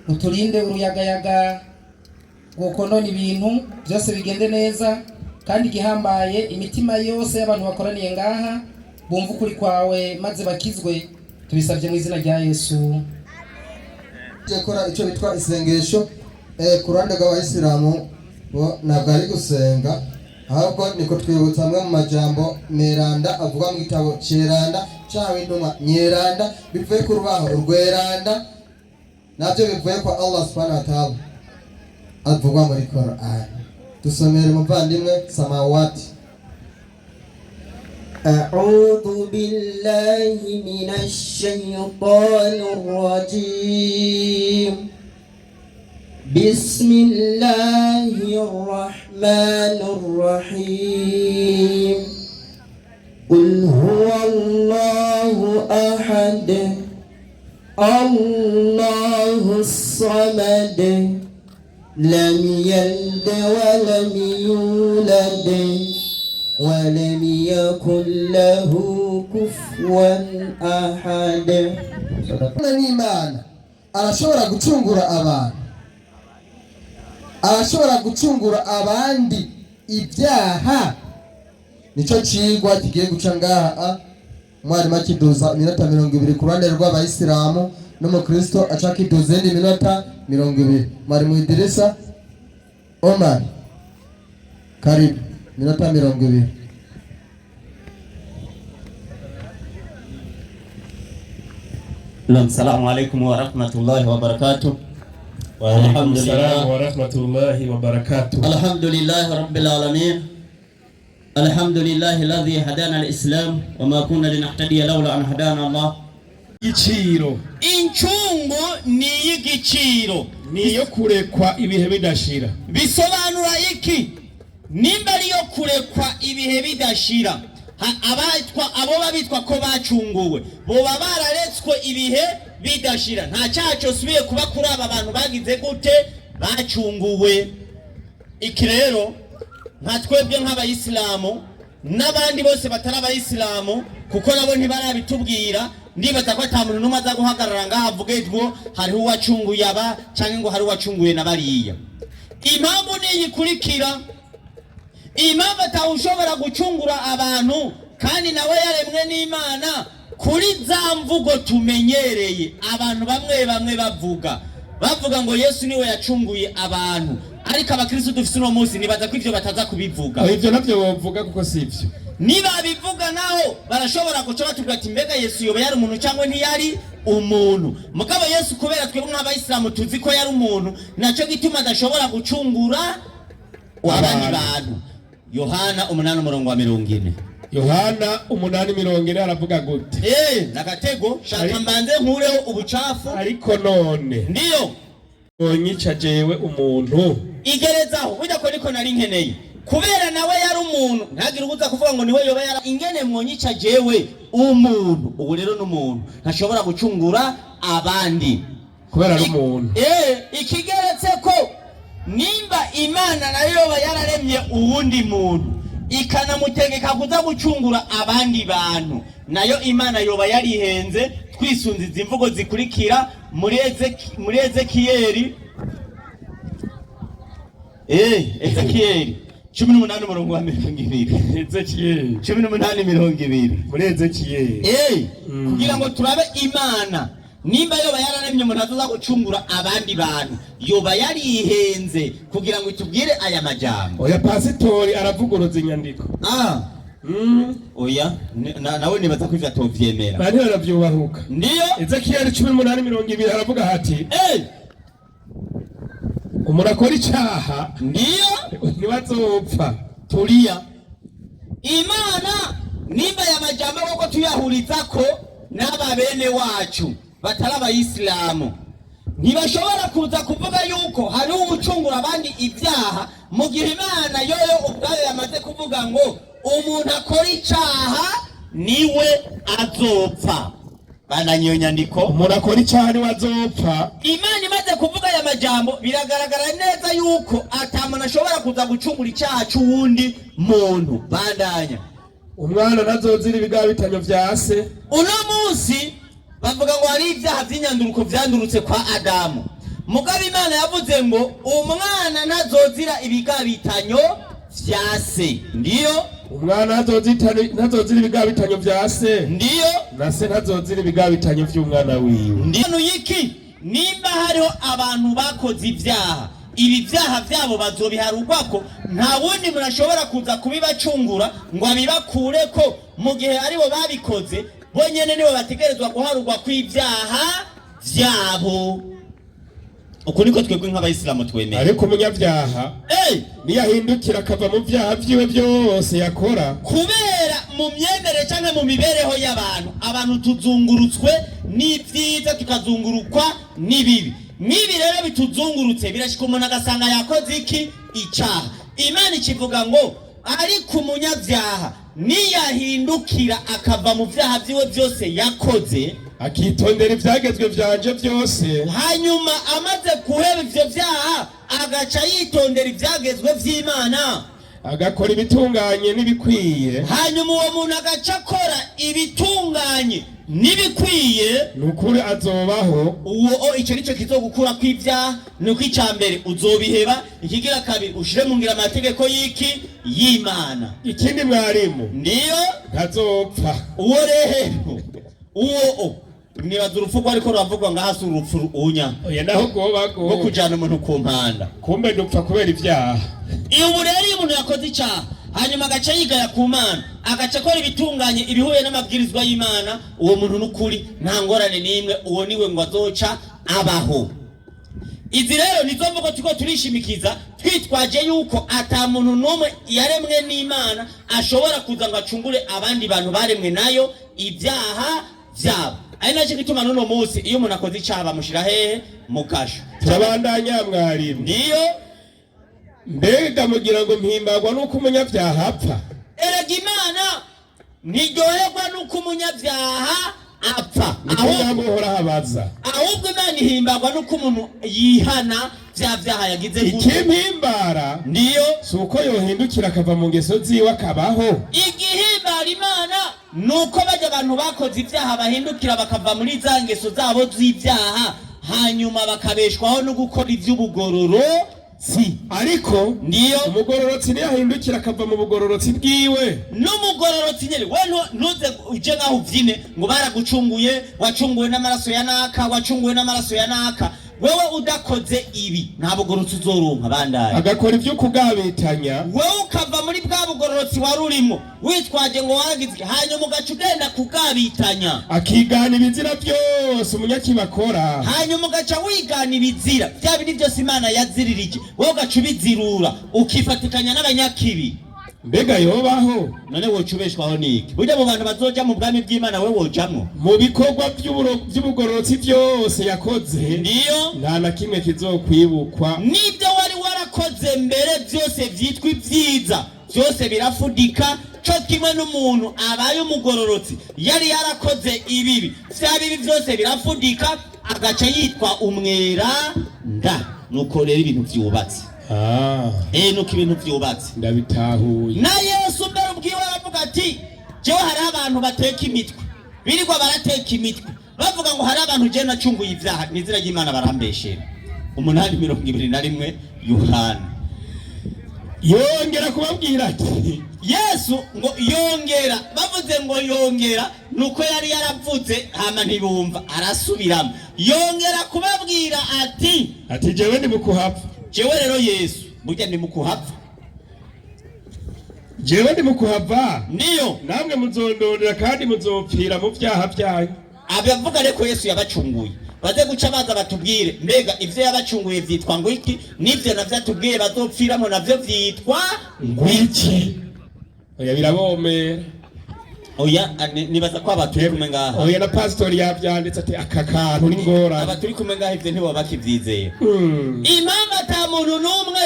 Uturinde uruyagayaga rwokonona ibintu byose, bigende neza kandi igihambaye, imitima yose y'abantu bakoraniye ngaha bumva ukuri kwawe maze bakizwe. Tubisabye mu izina rya Yesu. Gukora icyo bitwa isengesho ku ruhande rw'Abayisilamu bo ntabwo ari gusenga, ahubwo ni kutwibutsa amwe mu majambo meranda avuga mu gitabo ceranda cawe intumwa nyeranda, bivuye ku rubaho rweranda, nabyo bivuye kwa Allah subhanahu wa ta'ala, avugwa muri Quran. Dusomere, muvandimwe Samawati. أعوذ بالله من الشيطان الرجيم. بسم الله الرحمن الرحيم. قل هو الله أحد، الله الصمد، لم يلد ولم يولد ولم يكن له كفوا أحد. N'Imana arashobora gucungura abantu, arashobora gucungura abandi ibyaha. Nicyo cigwa kigiye guca ngaha. Umwarimu akiduza iminota 20 ku ruhande rw'Abayisilamu, n'umukristo aca akiduza iyindi minota 20. Mwarimu Idirisa Omar, karibu, minota 20. Naam, salamu alaikum warahmatullahi wabarakatuh. Wa alaikum salam wa rahmatullahi wa barakatuh. Alhamdulillahi rabbil alamin. Alhamdulillahi alladhi hadana alislam wa ma kunna linahtadiya laula an hadana Allah. Igiciro. Incungu ni iy'igiciro. Niyo kurekwa ibihe bidashira. Bisobanura iki? Nimba ariyo kurekwa ibihe bidashira, abatwa abo babitwa ko bacunguwe boba bararetswe ibihe bidashira, nta cyaha cyosubiye kuba kuri aba bantu bagize gute? Bacunguwe. Iki rero, nka twebwe nk'Abayisilamu n'abandi bose batari Abayisilamu, kuko nabo ntibarabitubwira, ndibaza ko ata muntu n'umwe aza guhagarara ngaho avuge ngo hariho uwacunguye aba cyangwa ngo hari uwacunguye na bariya. Impamvu niyi ikurikira: impamvu atawushobora gucungura abantu kandi nawe yaremwe n'Imana, kuri za mvugo tumenyereye abantu bamwe bamwe bavuga ngo Yesu niwe yacunguye abantu, ariko abakristo dufise uno munsi nibaza ko ivyo bataza kubivuga. Aho ivyo navyo bovuga, kuko si ivyo. Nibabivuga naho barashobora guca batubwira ati: "Mbega Yesu yoba yari umuntu cyangwa ntiyari umuntu?" Mugabo Yesu, kubera twebwe nk'Abayisilamu tuzi ko yari umuntu, nacyo gituma adashobora gucungura abandi abantu. Bantu. Yohana 8 umurongo wa 40. Yohana 8:40 aravuga gute? Nagatego shaka mbanze nkureho ubucafu. Ariko none ndiyo onyica jewe umuntu? Igerezaho burya ko niko nari nkeneye, kubera nawe yari umuntu, ntagire ubuza kuvuga ngo niwe yoba yara ingene mwonyica jewe umuntu. Ubu rero n'umuntu ntashobora gucungura abandi. Kubera ari umuntu. Ikigeretse ko nimba Imana nayo yoba yararemye uwundi muntu ikanamutegeka kuza gucungura abandi bantu, nayo Imana yoba yarihenze. Twisunze izi mvugo zikurikira muri Ezekiyeli, Ezekiyeli 18 umurongo wa 20. Ezekiyeli. 18:20. Muri Ezekiyeli. Kugira ngo turabe Imana nimba yoba yararemye umuntu azoza gucungura abandi bantu, yoba yarihenze kugira ngo itubwire aya majambo. Oya, pasitori aravuguruza inyandiko. Oya, nawe nibaza ko ivyo atovyemera. Bari baravyubahuka. Ndiyo. Ezekiyeli 18:20 aravuga hati: "Umuntu akora icaha niwe azopfa." Turiya Imana nimba aya majambo koko tuyahurizako n'aba bene wacu batari Abayisilamu, ntibashobora kuza kuvuga yuko hariho uwucungura abandi ibyaha mu gihe Imana yoyo ubwayo yamaze kuvuga ngo umuntu akora icaha niwe azopfa. Bandanye iyo nyandiko. Umuntu akora icaha niwe azopfa. Imana imaze kuvuga aya majambo, biragaragara neza yuko ata muntu ashobora kuza gucungura icyaha c'uwundi muntu. Bandanya. Umwana ntazozira ibigabitanyo vya se. Uno munsi Bavuga ngo hari ibyaha by'inyanduruko byandurutse kwa Adamu. Mugabo Imana yavuze ngo umwana ntazozira ibigabitanyo vya se. Ndiyo? Umwana ntazozira ibigabitanyo vya se. Ndiyo. Na se ntazozira ibigabitanyo vy'umwana wiwe. Ndiyo yiki nimba hariho abantu bakoze ibyaha, ibi byaha byabo bazobiharugwako, nta wundi muntu ashobora kuza kubibacungura ngo abibakureko mu gihe aribo babikoze bonyene, nibo bategerezwa guharugwa kw'ibyaha vyabo. Uku niko twebwe nk'abayisilamu twemera. Ariko umunyabyaha niyahindukira akava mu byaha vyiwe byose yakora, kubera mu myemere cyangwa mu mibereho y'abantu, abantu tuzungurutswe n'ibyiza, tukazungurukwa n'ibibi. N'ibi rero bituzungurutse birashika umuntu agasanga yakoze iki? Icyaha. Imana ikivuga ngo ariko umunyabyaha niyahindukira akava mu byaha byiwe byose yakoze, akitondera ivyagezwe vyanje byose, hanyuma amaze guheba ivyo byaha agaca yitondera ivyagezwe vy'Imana, agakora ibitunganye n'ibikwiye, hanyuma uwo muntu agaca akora ibitunganye n'ibikwiye, ni ukuri azobaho. Uwo icyo nicyo kizogukura kw'ibyaha. Ni uko icya mbere uzobiheba, ikigira kabiri ushire mu ngiro amategeko y'iki? Y'Imana. Ikindi mwarimu, Ndiyo. ntazopfa. Uwo rero, uwo nibaza urupfu rwariko ruravugwa ngaha si urupfu unya Oya, naho rwoba rwo kujana umuntu ku mpanda. Kumbe dupfa kubera ibyaha. Ubu rero iyo umuntu yakoze icyaha hanyuma agaca yigaya ku Mana, agaca akora ibitunganye ibihuye n'amabwirizwa y'Imana, uwo muntu n'ukuri nta ngorane n'imwe, uwo niwe ngo azoca abaho. Izi rero nizo mvugo turiko turishimikiza twitwaje yuko ata muntu n'umwe yaremwe n'Imana ashobora kuza ngo acungure abandi bantu baremwe nayo ibyaha vyabo. Ari nacyo gituma n'uno munsi iyo umuntu akoze icyaha bamushira hehe? Mu kasho. Turabandanya mwarimu. Ndiyo. Mbega mugira ngo mpimbagwa n'uko umunyabyaha apfa? Erega Imana ntiryoherwa n'uko umunyabyaha apfa, Niko ahubwo nyamuhora habaza. Ahubwo Imana ihimbagwa n'uko umuntu yihana vya vyaha yagize gute. Ikimpimbara Ndiyo. si uko yohindukira akava mu ngeso ziwe akabaho. Igihimbara Imana ni uko bajya abantu bakoze ibyaha bahindukira bakava muri za ngeso zabo z'ibyaha, hanyuma bakabeshwaho no gukora iby'ubugororotsi. Ariko Ndiyo. umugororotsi niyahindukira akava mu bugororotsi bwiwe, N'umugororotsi nyene we ntuze uje ngaho uvyine ngo baragucunguye, wacunguwe n'amaraso ya naka, wacunguwe n'amaraso ya naka. Wewe udakoze ibi nta bugororotsi uzoronka. Bandaye. Agakora ibyo kugabitanya, Wewe ukava muri bwa bugororotsi wari urimo witwaje ngo waragize iki, hanyuma ugaca ugenda kugabitanya, akigana ibizira byose umunyakibi akora, hanyuma ugaca wigana ibizira bya bindi byose Imana yaziririje, wowe ugaca ubizirura ukifatikanya n'abanyakibi. Mbega yobaho? None woca ubeshwaho niki? Burya mu bantu bazoja mu bwami bw'Imana we wojamwo? Mu bikorwa by'ubugororotsi byose yakoze, Ndiyo. nta na kimwe kizokwibukwa. N'ibyo wari warakoze mbere byose byitwa ibyiza byose birafudika, co kimwe n'umuntu abaye umugororotsi yari yarakoze ibibi, vya bibi byose birafudika agaca yitwa umweranda. Nuko rero ibintu vyubatse. Nuko ibintu vyubatse. Ndabitahuye. Na Yesu mbere ubwiwe aravuga ati jewe hariho abantu bateka imitwe, birirwa barateka imitwe bavuga ngo hari abantu jewe nacunguye ibyaha, mu izina ry'Imana barambeshera. 8:21 Yohana. Yongera kubabwira ati Yesu ngo yongera, bavuze ngo yongera nuko yari yaravuze hama ntibumva, arasubiramo yongera kubabwira ati ati jewe ndi mukuhapfa. Jewe rero Yesu burya ndi mukuhapfa. Jewe ndi mukuhava, Niyo. namwe muzondondera kandi muzopfira mu byaha byanyu. Abavuga reko Yesu yabacunguye baze guca baza batubwire mbega ivyo yabacunguye vyitwa ngo iki, n'ivyo navyo atubwiye bazopfiramo navyo vyitwa Ngwiki? Oya, birabomera. Oya, nibaza ko aba turi kumwe ngaha, Oya, na pasitori yavyanditse ati aka kantu ni ngorane. aba turi kumwe ngaha ivyo ntiboba bakivyizera. Impamvu ata muntu n'umwe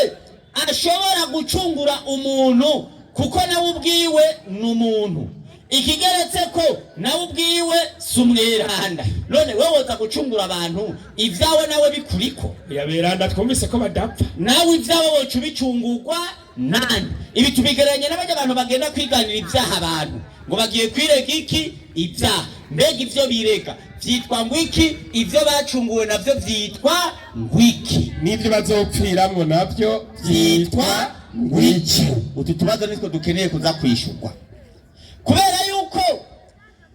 ashobora gucungura umuntu, kuko nawe ubwiwe ni umuntu, ikigeretse ko nawe ubwiwe si umweranda. None wowe woza gucungura abantu ibyawe nawe bikuriko? Oya, beranda twumvise ko badapfa. Nawe ibyawe woca ubicungurwa nani? Ibi tubigereranya n'abajya abantu bagenda kwiganira ibyaha abantu. Ngo bagiye kwirega iki? Ibyaha. Mbega ibyo birega vyitwa ngwiki? Ibyo bacunguwe navyo vyitwa ngwiki? N'ibyo bazopfiramwo navyo Vyitwa ngwiki? Utu tubazo nitwo dukeneye kuza kwishurwa, kubera yuko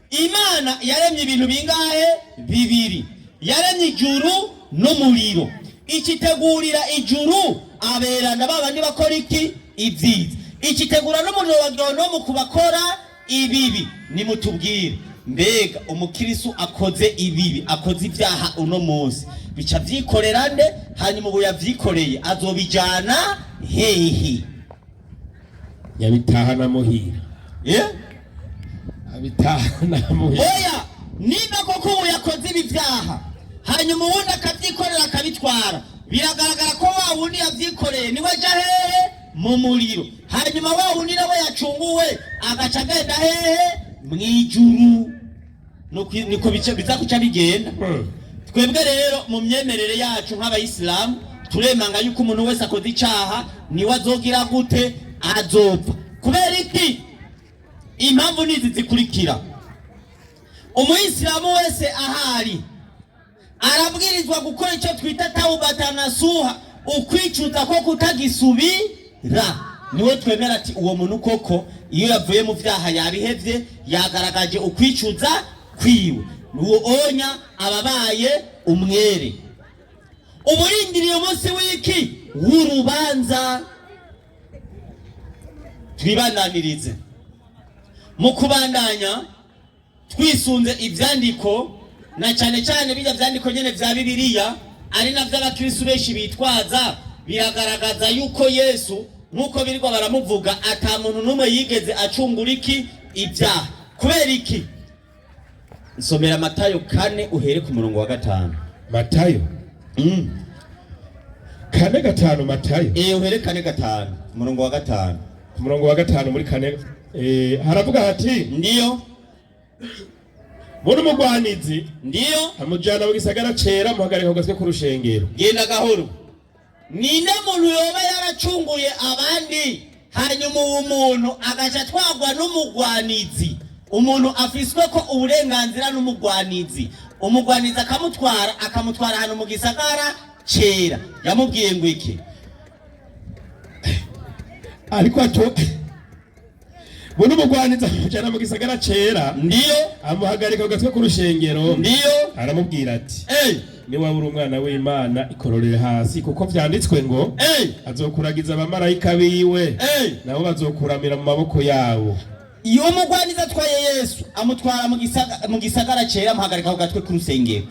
Imana yaremye ibintu bingahe? Bibiri. Yaremye ijuru n'umuriro, ikitegurira ijuru aberanda babandi bakora iki? Ibyiza. Ikitegura n'umuriro wa Gehonomu ku bakora ibibi. Nimutubwire, mbega umukirisu akoze ibibi, akoze ibyaha uno munsi, bica vyikorera nde? Hanyuma ubu yavyikoreye azobijana hehe? Yabitahana muhira. Yeah? Abitahana muhira. Oya, nimba koko ubu yakoze ibi byaha, hanyuma uwundi akabyikorera akabitwara, biragaragara ko wa wundi yabyikoreye niwe aja hehe? Mu muriro. Hanyuma wa wundi nawe yacunguwe agaca agenda hehe? Mu ijuru. Niko biza kuca bigenda. Twebwe rero mu myemerere yacu nk'abayisilamu turemanga yuko umuntu wese akoze icaha niwe azogira gute? Azopfa. Kubera iki? Impamvu nizi zikurikira: umuyisilamu wese ahari arabwirizwa gukora icyo twita tawubata nasuha, ukwicuza ko kutagisubira. Niwe twemera ati uwo muntu koko iyo yavuye mu vyaha yabihevye, yagaragaje ukwicuza kwiwe, uwo onya ababaye umwere. Uburindiriye umunsi w'iki? W'urubanza. Twibandanirize mu kubandanya twisunze ivyandiko, na cyane cyane bijya vyandiko nyene vya Bibiliya, ari navyo abakristu benshi bitwaza. Biragaragaza yuko Yesu, nk'uko birirwa baramuvuga, ata muntu n'umwe yigeze acungura iki? Ibyaha. Kubera iki? Nsomera Matayo 4, uhere ku murongo wa 5. Matayo 4:5, Matayo. Eh, uhere 4:5, umurongo wa 5. Ku murongo wa 5 muri 4, haravuga hati: Ndiyo. Mbona umugwanizi Ndiyo. amujana mu gisagara cera, amuhagarika ku gatwe k'urushengero. Genda gahoro. Ninde muntu yoba yaracunguye abandi, hanyuma uwo muntu agaca atwagwa n'umugwanizi, umuntu afiswe ko uburenganzira n'umugwanizi, umugwanizi akamutwara, akamutwara ahantu mu gisagara cera? Yamubwiye ngo iki? Ariko ato mbona umugwanizi amujana mu gisagara cera, Ndiyo. amuhagarika ku gatwe k'urushengero, Ndiyo. aramubwira ati: Ey. "Niba uri umwana w'Imana, ikororere hasi, kuko vyanditswe ngo: Ey. Azokuragiza abamarayika biwe, Ey. nabo bazokuramira mu maboko yabo." Iyo umugwanizi atwaye Yesu, amutwara mu gisagara cera, amuhagarika ku gatwe k'urusengero.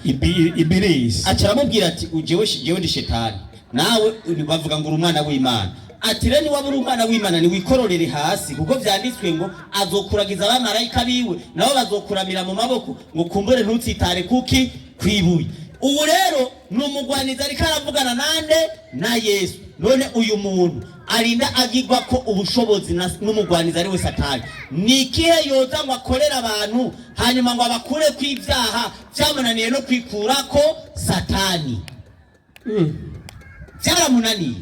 Ibirisi. Aca aramubwira ati: "Ujewe, jewe ndi shetani, nawe bavuga ngo uri umwana w'Imana." Ati: "Rero niwaba uri umwana w'Imana, niwikororere hasi, kuko vyanditswe ngo azokuragiza abamarayika biwe, nabo bazokuramira mu maboko, ngo kumbure ntutsitare kuki? Kwibuye." Ubu rero ni umugwanizi ariko aravugana nande? Na Yesu. None uyu muntu arinda agirwa ko ubushobozi n'umugwanizi ari we Satani, ni ikihe yoza ngo akorere abantu, hanyuma ngo abakure ku ibyaha byamunaniye no kwikurako Satani? Byaramunaniye.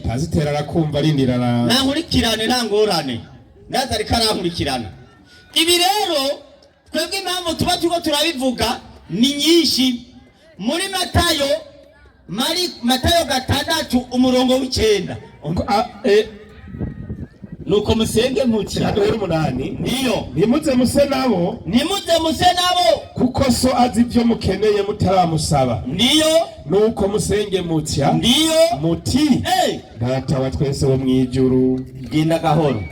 Pasiteri arakumva, arindira ara Nankurikirane, nta ngorane, ndaza ariko arankurikirana. Ibi rero twebwe impamvu tuba turiko turabivuga ni nyinshi. Muri Matayo, mari Matayo 6, umurongo w'9. Nuko musenge mutya. Duhere 8. Niyo. "Ntimuze muse nabo, Nimuze muse nabo, kuko so azi ibyo mukeneye mutaramusaba. Ndiyo. Nuko musenge mutya, Ndiyo. muti: Data wa twese wo mw'ijuru." Genda gahoro.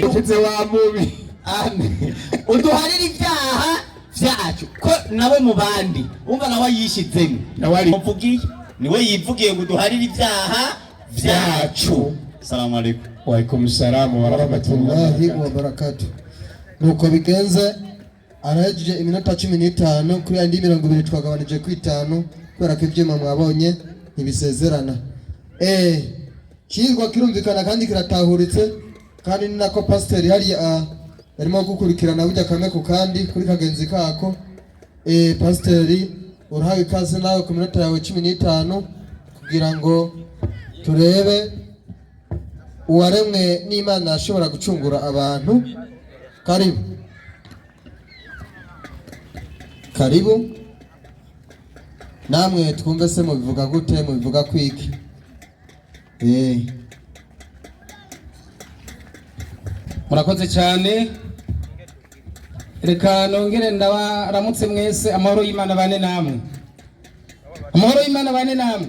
Ukize wa mubi. Amen. Uduharire ibyaha vyacu, ko nawe mu bandi umva nawe yishizemo. Nawe ari Muvugiye, niwe yivugiye ngo uduharire ibyaha vyacu. Salamu alaikum. Waalaikum salamu warahmatullahi warahmatullahi. Wabarakatu. Nuko bigenze, arahejeje iminota 15 kuri andi 20, twagabanije ku 5 kubera ko ibyuma mwabonye ntibisezerana. Kirwa kirumvikana kandi kiratahuritse, kandi ni nako pasiteri hariya yarimo gukurikirana burya kamwe ku kandi kuri kagenzi kako. Pasiteri, urahawe ikaze nawe ku minota yawe 15 kugira ngo turebe. Uwaremwe n'Imana ashobora gucungura abantu? Karibu, karibu namwe, twumve se mubivuga gute, mubivuga kwiki? Murakoze cyane. Reka nongere ndabaramutse mwese. Amahoro y'Imana bane namwe, amahoro y'Imana bane namwe.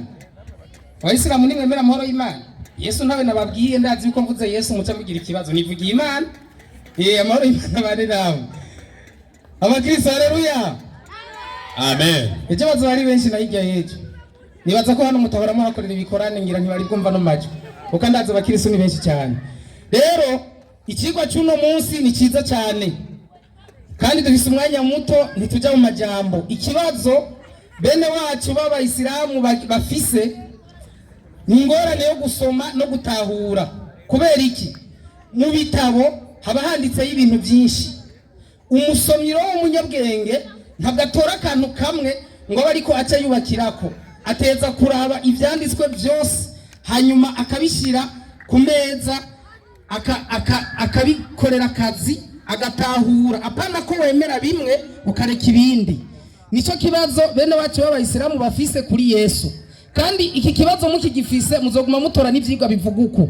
Abayisilamu, nimwemera amahoro y'Imana. Yesu ntawe nababwiye, ndazi yuko mvuze Yesu muca mugira ikibazo. Nivugiye Imana. Amahoro y'Imana bane namwe. Abakristo, haleluya! Amen. Ejo bazoba ari benshi na hirya y'ejo. Nibaza ko hano mutabara muhakorera ibikorane, ngira ntibari bwumva no majwi, kuko ndazi abakristo ni benshi cyane. Rero ikigwa cy'uno munsi ni cyiza cyane, kandi dufise umwanya muto, ntitujya mu majambo. Ikibazo bene wacu b'abayisilamu bafise ni ingorane yo gusoma no gutahura. Kubera iki? Mu bitabo haba handitseho ibintu byinshi. Umusomyi rero w'umunyabwenge ntabwo atora akantu kamwe ngo abe ariko aca yubakirako. Ateza kuraba ibyanditswe byose, hanyuma akabishyira ku meza, akabikorera akazi, agatahura. Apana ko wemera bimwe ukareka ibindi. Nicyo kibazo bene wacu b'abayisilamu bafise kuri Yesu. Kandi iki kibazo mukigifise, muzoguma mutora n'ivyigwa bivuga uko.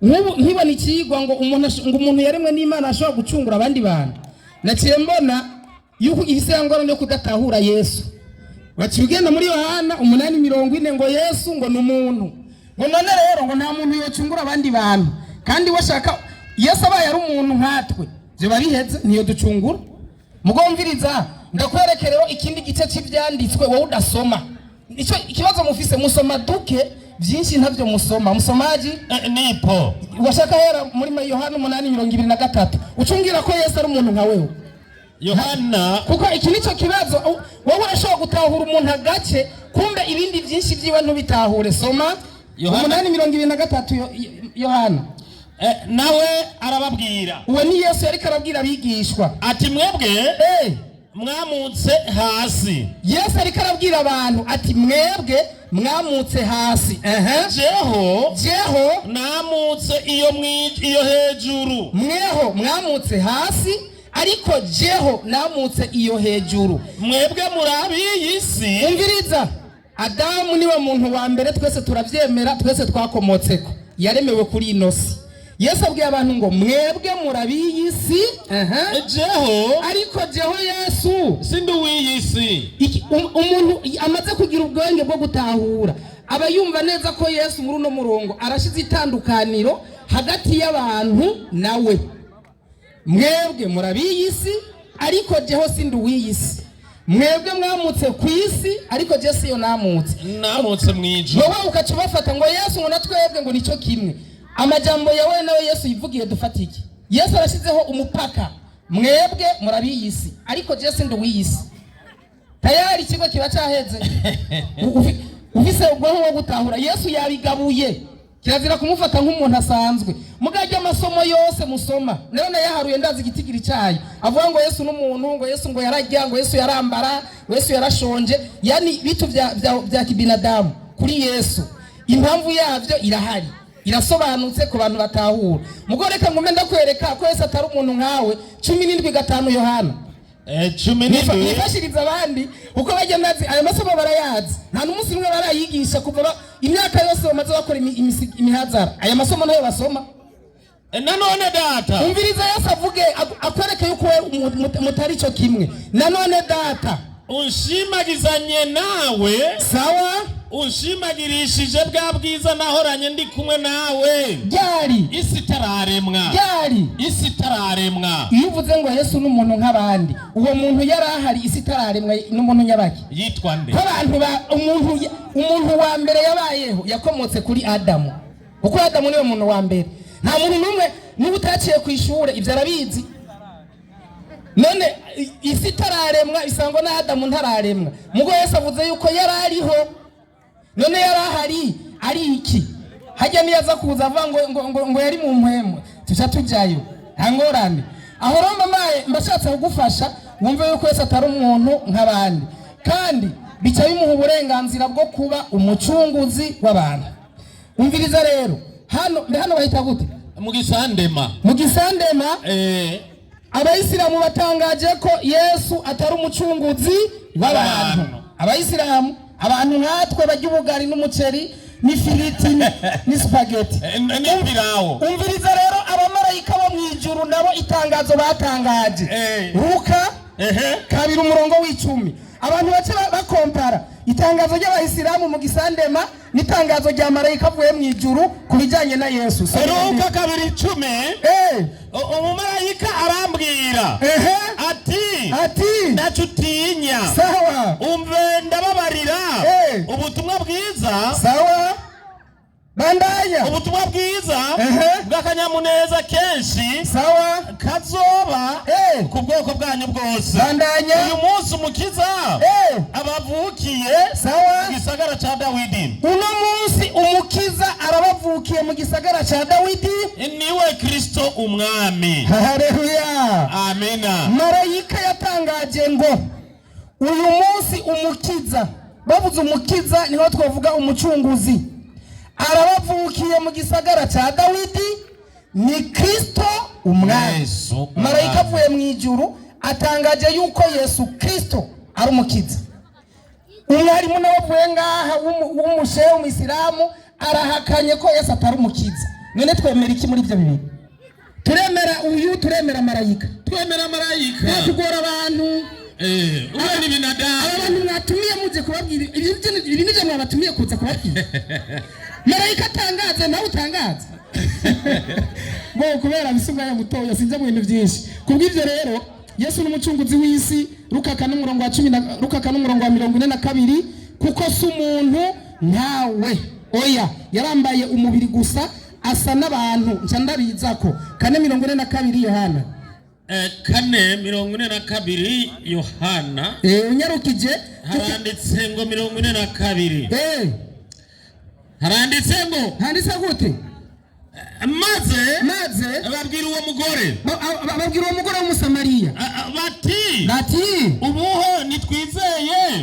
Nk'ubu nkibona ikigwa ngo umuntu ngo umuntu yaremwe n'Imana ashobora gucungura abandi bantu, naciye mbona yuko gifise ya ngorane yo kudatahura Yesu. Baciye ugenda muri Yohana 8:40, ngo Yesu ngo ni umuntu, ngo none rero ngo nta muntu yocungura abandi bantu. Kandi washaka Yesu abaye ari umuntu nkatwe, vyoba biheze, niyo ducungura. Mugomviriza, ndakwereke rero ikindi gice cy'ivyanditswe wowe udasoma. Icyo ikibazo mufise, musoma duke, byinshi ntabyo musoma. Musomaji? Nipo. Washaka hera muri Yohana 8:23, ucungira ko Yesu ari umuntu nka wewe. Yohana. Kuko iki nicyo kibazo. Wowe urashobora gutahura umuntu agace, kumbe ibindi byinshi byiwe ntubitahure. Soma. Yohana. 8:23, Yohana. Nawe arababwira. Uwo ni Yesu yariko arabwira abigishwa. Ati: "Mwebwe mwamutse hasi." Yesu ariko arabwira abantu ati: "Mwebwe mwamutse hasi." Ehe. Jeho Jeho namutse iyo iyo hejuru. Mweho mwamutse hasi, ariko jeho namutse iyo hejuru. Mwebwe muri ab'iyi si. Umviriza, Adamu niwe muntu wa mbere, twese turabyemera, twese twakomotseko, yaremewe kuri ino si. Yesu abwiye abantu ngo: "Mwebwe muri ab'iyi si." Aha. Jeho Ariko jeho Yesu sindi uw'iyi si. Umuntu amaze kugira ubwenge bwo gutahura aba yumva neza ko Yesu muri uno murongo arashize itandukaniro hagati y'abantu nawe. Mwebwe muri ab'iyi si, ariko jeho sindi uw'iyi si. Mwebwe mwamutse ku isi, ariko je siyo namutse. Namutse mu ijuru. Wowe ukaca ubafata ngo Yesu ngo na twebwe ngo nicyo kimwe. Amajambo yawe nawe Yesu yivugiye, dufata iki? Yesu arashyizeho umupaka: mwebwe muri ab'iyi si, ariko je sindi uw'iyi si. Tayari ikigo kiba cyaheze. Ufise ubwonko bwo gutahura, Yesu yabigabuye. Kirazira kumufata nk'umuntu asanzwe. Mugajya amasomo yose musoma nayo nayaharuye, ndazi igitigiri cyayo. Avuga ngo Yesu n'umuntu, ngo Yesu ngo yararya, ngo Yesu yarambara, ngo Yesu yarashonje, yani bitu vya kibinadamu. Kuri Yesu impamvu yavyo irahari, irasobanutse ku bantu batahura. Mugo reka ngume ndakwereka ko Yesu atari umuntu nkawe. 17:5, Yohana. Cumi n'indwi. Nifashiriza abandi uko bajya nazi ayo masomo barayazi, nta n'umunsi umwe barayigisha kuva imyaka yose bamaze bakora imihazara, aya masomo nayo basoma. Nanone Data. Umviriza, Yesu avuge, akwereke yuko we mutari cyo kimwe. Nanone Data unshimagizanye nawe. Sawa. Unshimagirishije bwa bwiza nahoranye ndi kumwe nawe Ryari? isi itararemwa. Ryari? Isi itararemwa. Iyo uvuze ngo Yesu n'umuntu nk'abandi, uwo muntu yari ahari isi itararemwa n'umuntu nyabaki? Yitwa nde? Ko abantu ba umuntu umuntu wa mbere yabayeho yakomotse kuri Adamu, kuko Adamu niwe muntu wa mbere. Nta muntu n'umwe niba utaciye ku ishure ibyo arabizi. None isi itararemwa bisangwa na Adamu ntararemwa. Mugo Yesu avuze yuko yari ariho. None yari ahari ari iki? Hajya niyo aza kuza avuga ngo yari mu mpwemu, tuca tujyayo, nta ngorane. Aho rero mbaye mbashatse kugufasha wumve yuko Yesu atari umuntu nk'abandi, kandi bica bimuha uburenganzira bwo kuba umucunguzi w'abantu. Umviriza rero. Hano mbe hano bahita gute? Mu Gisandema. Mu Gisandema. Abayisilamu batangaje ko Yesu atari umucunguzi w'abantu. Abantu. Abayisilamu, abantu nkatwe barya ubugari n'umuceri n'ifiriti n'isupageti N'ipirawo. Umviriza rero, abamarayika bo mu ijuru nabo itangazo batangaje. Luka 2 umurongo w'10. Abantu bace bakompara itangazo ry'abayisilamu mu Gisandema n'itangazo rya marayika avuye mu ijuru ku bijyanye na Yesu. Luka 2:10. Umumarayika arambwira ati: Ati: "Ntacyo utinya." Sawa. "Umve, ndababarira ubutumwa bwiza." Sawa, bandanya. "Ubutumwa bwiza bw'akanyamuneza kenshi kazoba ku bwoko bwanyu bwose. Bandanya. Uyu munsi Umukiza abavukiye mu gisagara ca Dawidi." Uno munsi Umukiza arabavukiye mu gisagara ca Dawidi. "Niwe Kristo Umwami." Haleluya! Amina. Marayika yatangaje ngo uyu munsi Umukiza, bavuze Umukiza niho twavuga Umucunguzi, arabavukiye mu gisagara cya Dawidi, ni Kristo Umwami. Yesu Marayika Umwami. avuye mu ijuru atangaje yuko Yesu Kristo ari Umukiza. Umwarimu nawe avuye ngaha w'umushehe w'umuyisilamu arahakanye ko Yesu atari Umukiza. None twemera iki muri ibyo bibiri? Turemera uyu? Turemera marayika? Twemera marayika. Kugora abantu. Ube ni binadamu. Aba bantu mwatumiye muje kubabwira ibi, nibyo mwabatumiye kuza kubabwira? Marayika atangaze, nawe utangaze bo kubera bisa umwanya mutoya, sinjya mu bintu byinshi. Kubw'ibyo rero, Yesu n'umucunguzi w'isi. Luka 4 umurongo wa 10 na Luka 4 umurongo wa 42. Kuko si umuntu nkawe, oya, yarambaye umubiri gusa, asa n'abantu. Nca ndabiza ko 4:42, Yohana. 4:42, Yohana. Unyarukije. Haranditse ngo 42. Haranditse ngo: Handitse gute? Maze Maze babwira uwo mugore, babwira uwo mugore w'Umusamariya, bati: bati: "Ubuho nitwizeye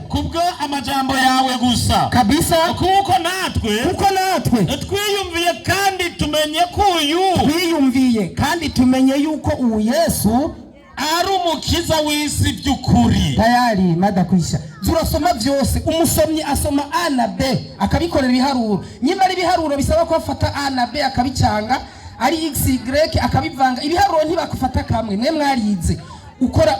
kubwo amajambo yawe gusa, Kabisa. kuko natwe Kuko natwe twiyumviye kandi tumenye ko uyu twiyumviye kandi tumenye yuko ubu Yesu ari Umukiza w'isi by'ukuri." Tayari mada kwisha. Zurasoma byose. Umusomyi asoma A na B akabikorera ibiharuro. Nyuma ari ibiharuro bisaba ko afata A na B akabicanga, ari x, y akabivanga. Ibiharuro ntibakufata kamwe. Mwe mwarize ukora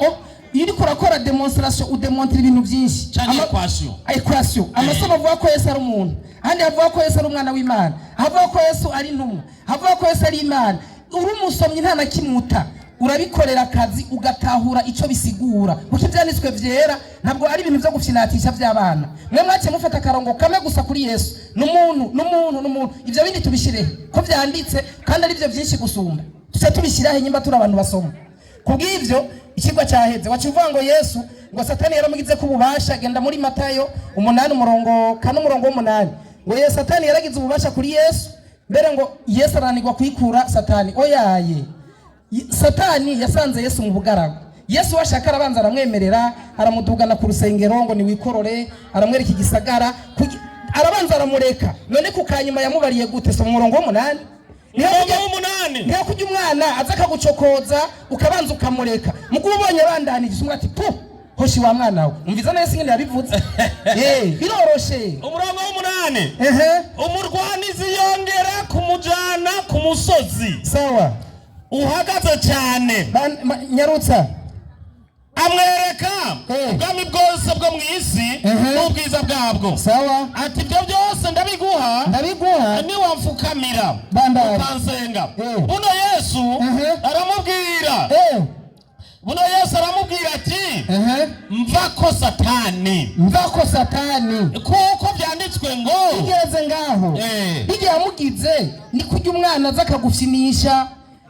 iyo uriko urakora démonstration, udemontra ibintu byinshi. Canke equation. Equation. Amasomo avuga ko Yesu ari umuntu, ahandi avuga ko Yesu ari umwana w'Imana, avuga ko Yesu ari intumwa, avuga ko Yesu ari Imana. Uri umusomyi, nta na kimwe uta urabikorera akazi, ugatahura icyo bisigura, kuko ibyanditswe byera ntabwo ari ibintu byo gufyinatisha by'abana. Mwe mwaciye mufata akarongo kamwe gusa kuri Yesu, n'umuntu, n'umuntu, n'umuntu. Ibyo bindi tubishirehe ko byanditse kandi ari byo byinshi gusumba? Tuce tubishyirahe nyimba turi abantu basoma? Kubw'ibyo ikigwa cyaheze. Waca uvuga ngo Yesu, ngo Satani yaramugize ko ububasha. Genda muri Matayo 8 umurongo 4, umurongo w'8, ngo Yesu, Satani yaragize ububasha kuri Yesu, mbere ngo Yesu arananirwa kwikura Satani. Oyaye, Satani yasanze Yesu mu bugaragu. Yesu washaka arabanza aramwemerera, aramudugana ku rusengero ngo niwikorore, aramwereka igisagara, arabanza aramureka. None ku kanyuma yamubariye gute? Soma umurongo w'8. Niho Umurongo kujya w'8. Niho kujya umwana aza akagucokoza, ukabanza ukamureka. Mugo ubonye abandanije, umwe ati: "Pu, hoshi wa mwana we." Umviza neza ingene yabivuze. Biroroshe. Umurongo w'8. Umurwanizi yongera kumujana ku musozi uhagaze cyane, Nyarutsa. amwereka ubwami bwose bwo mu isi n'ubwiza bwabwo, ati: "Ibyo byose ndabiguha Ndabiguha niwamfukamira Bandari. ukansenga." Buno Yesu aramubwira, buno Yesu aramubwira ati: "Mva ko, Satani." Mva ko, Satani. "Kuko byanditswe ngo" Bigeze ngaho. Bijya yamugize ni kujya umwana aza akagufyinisha,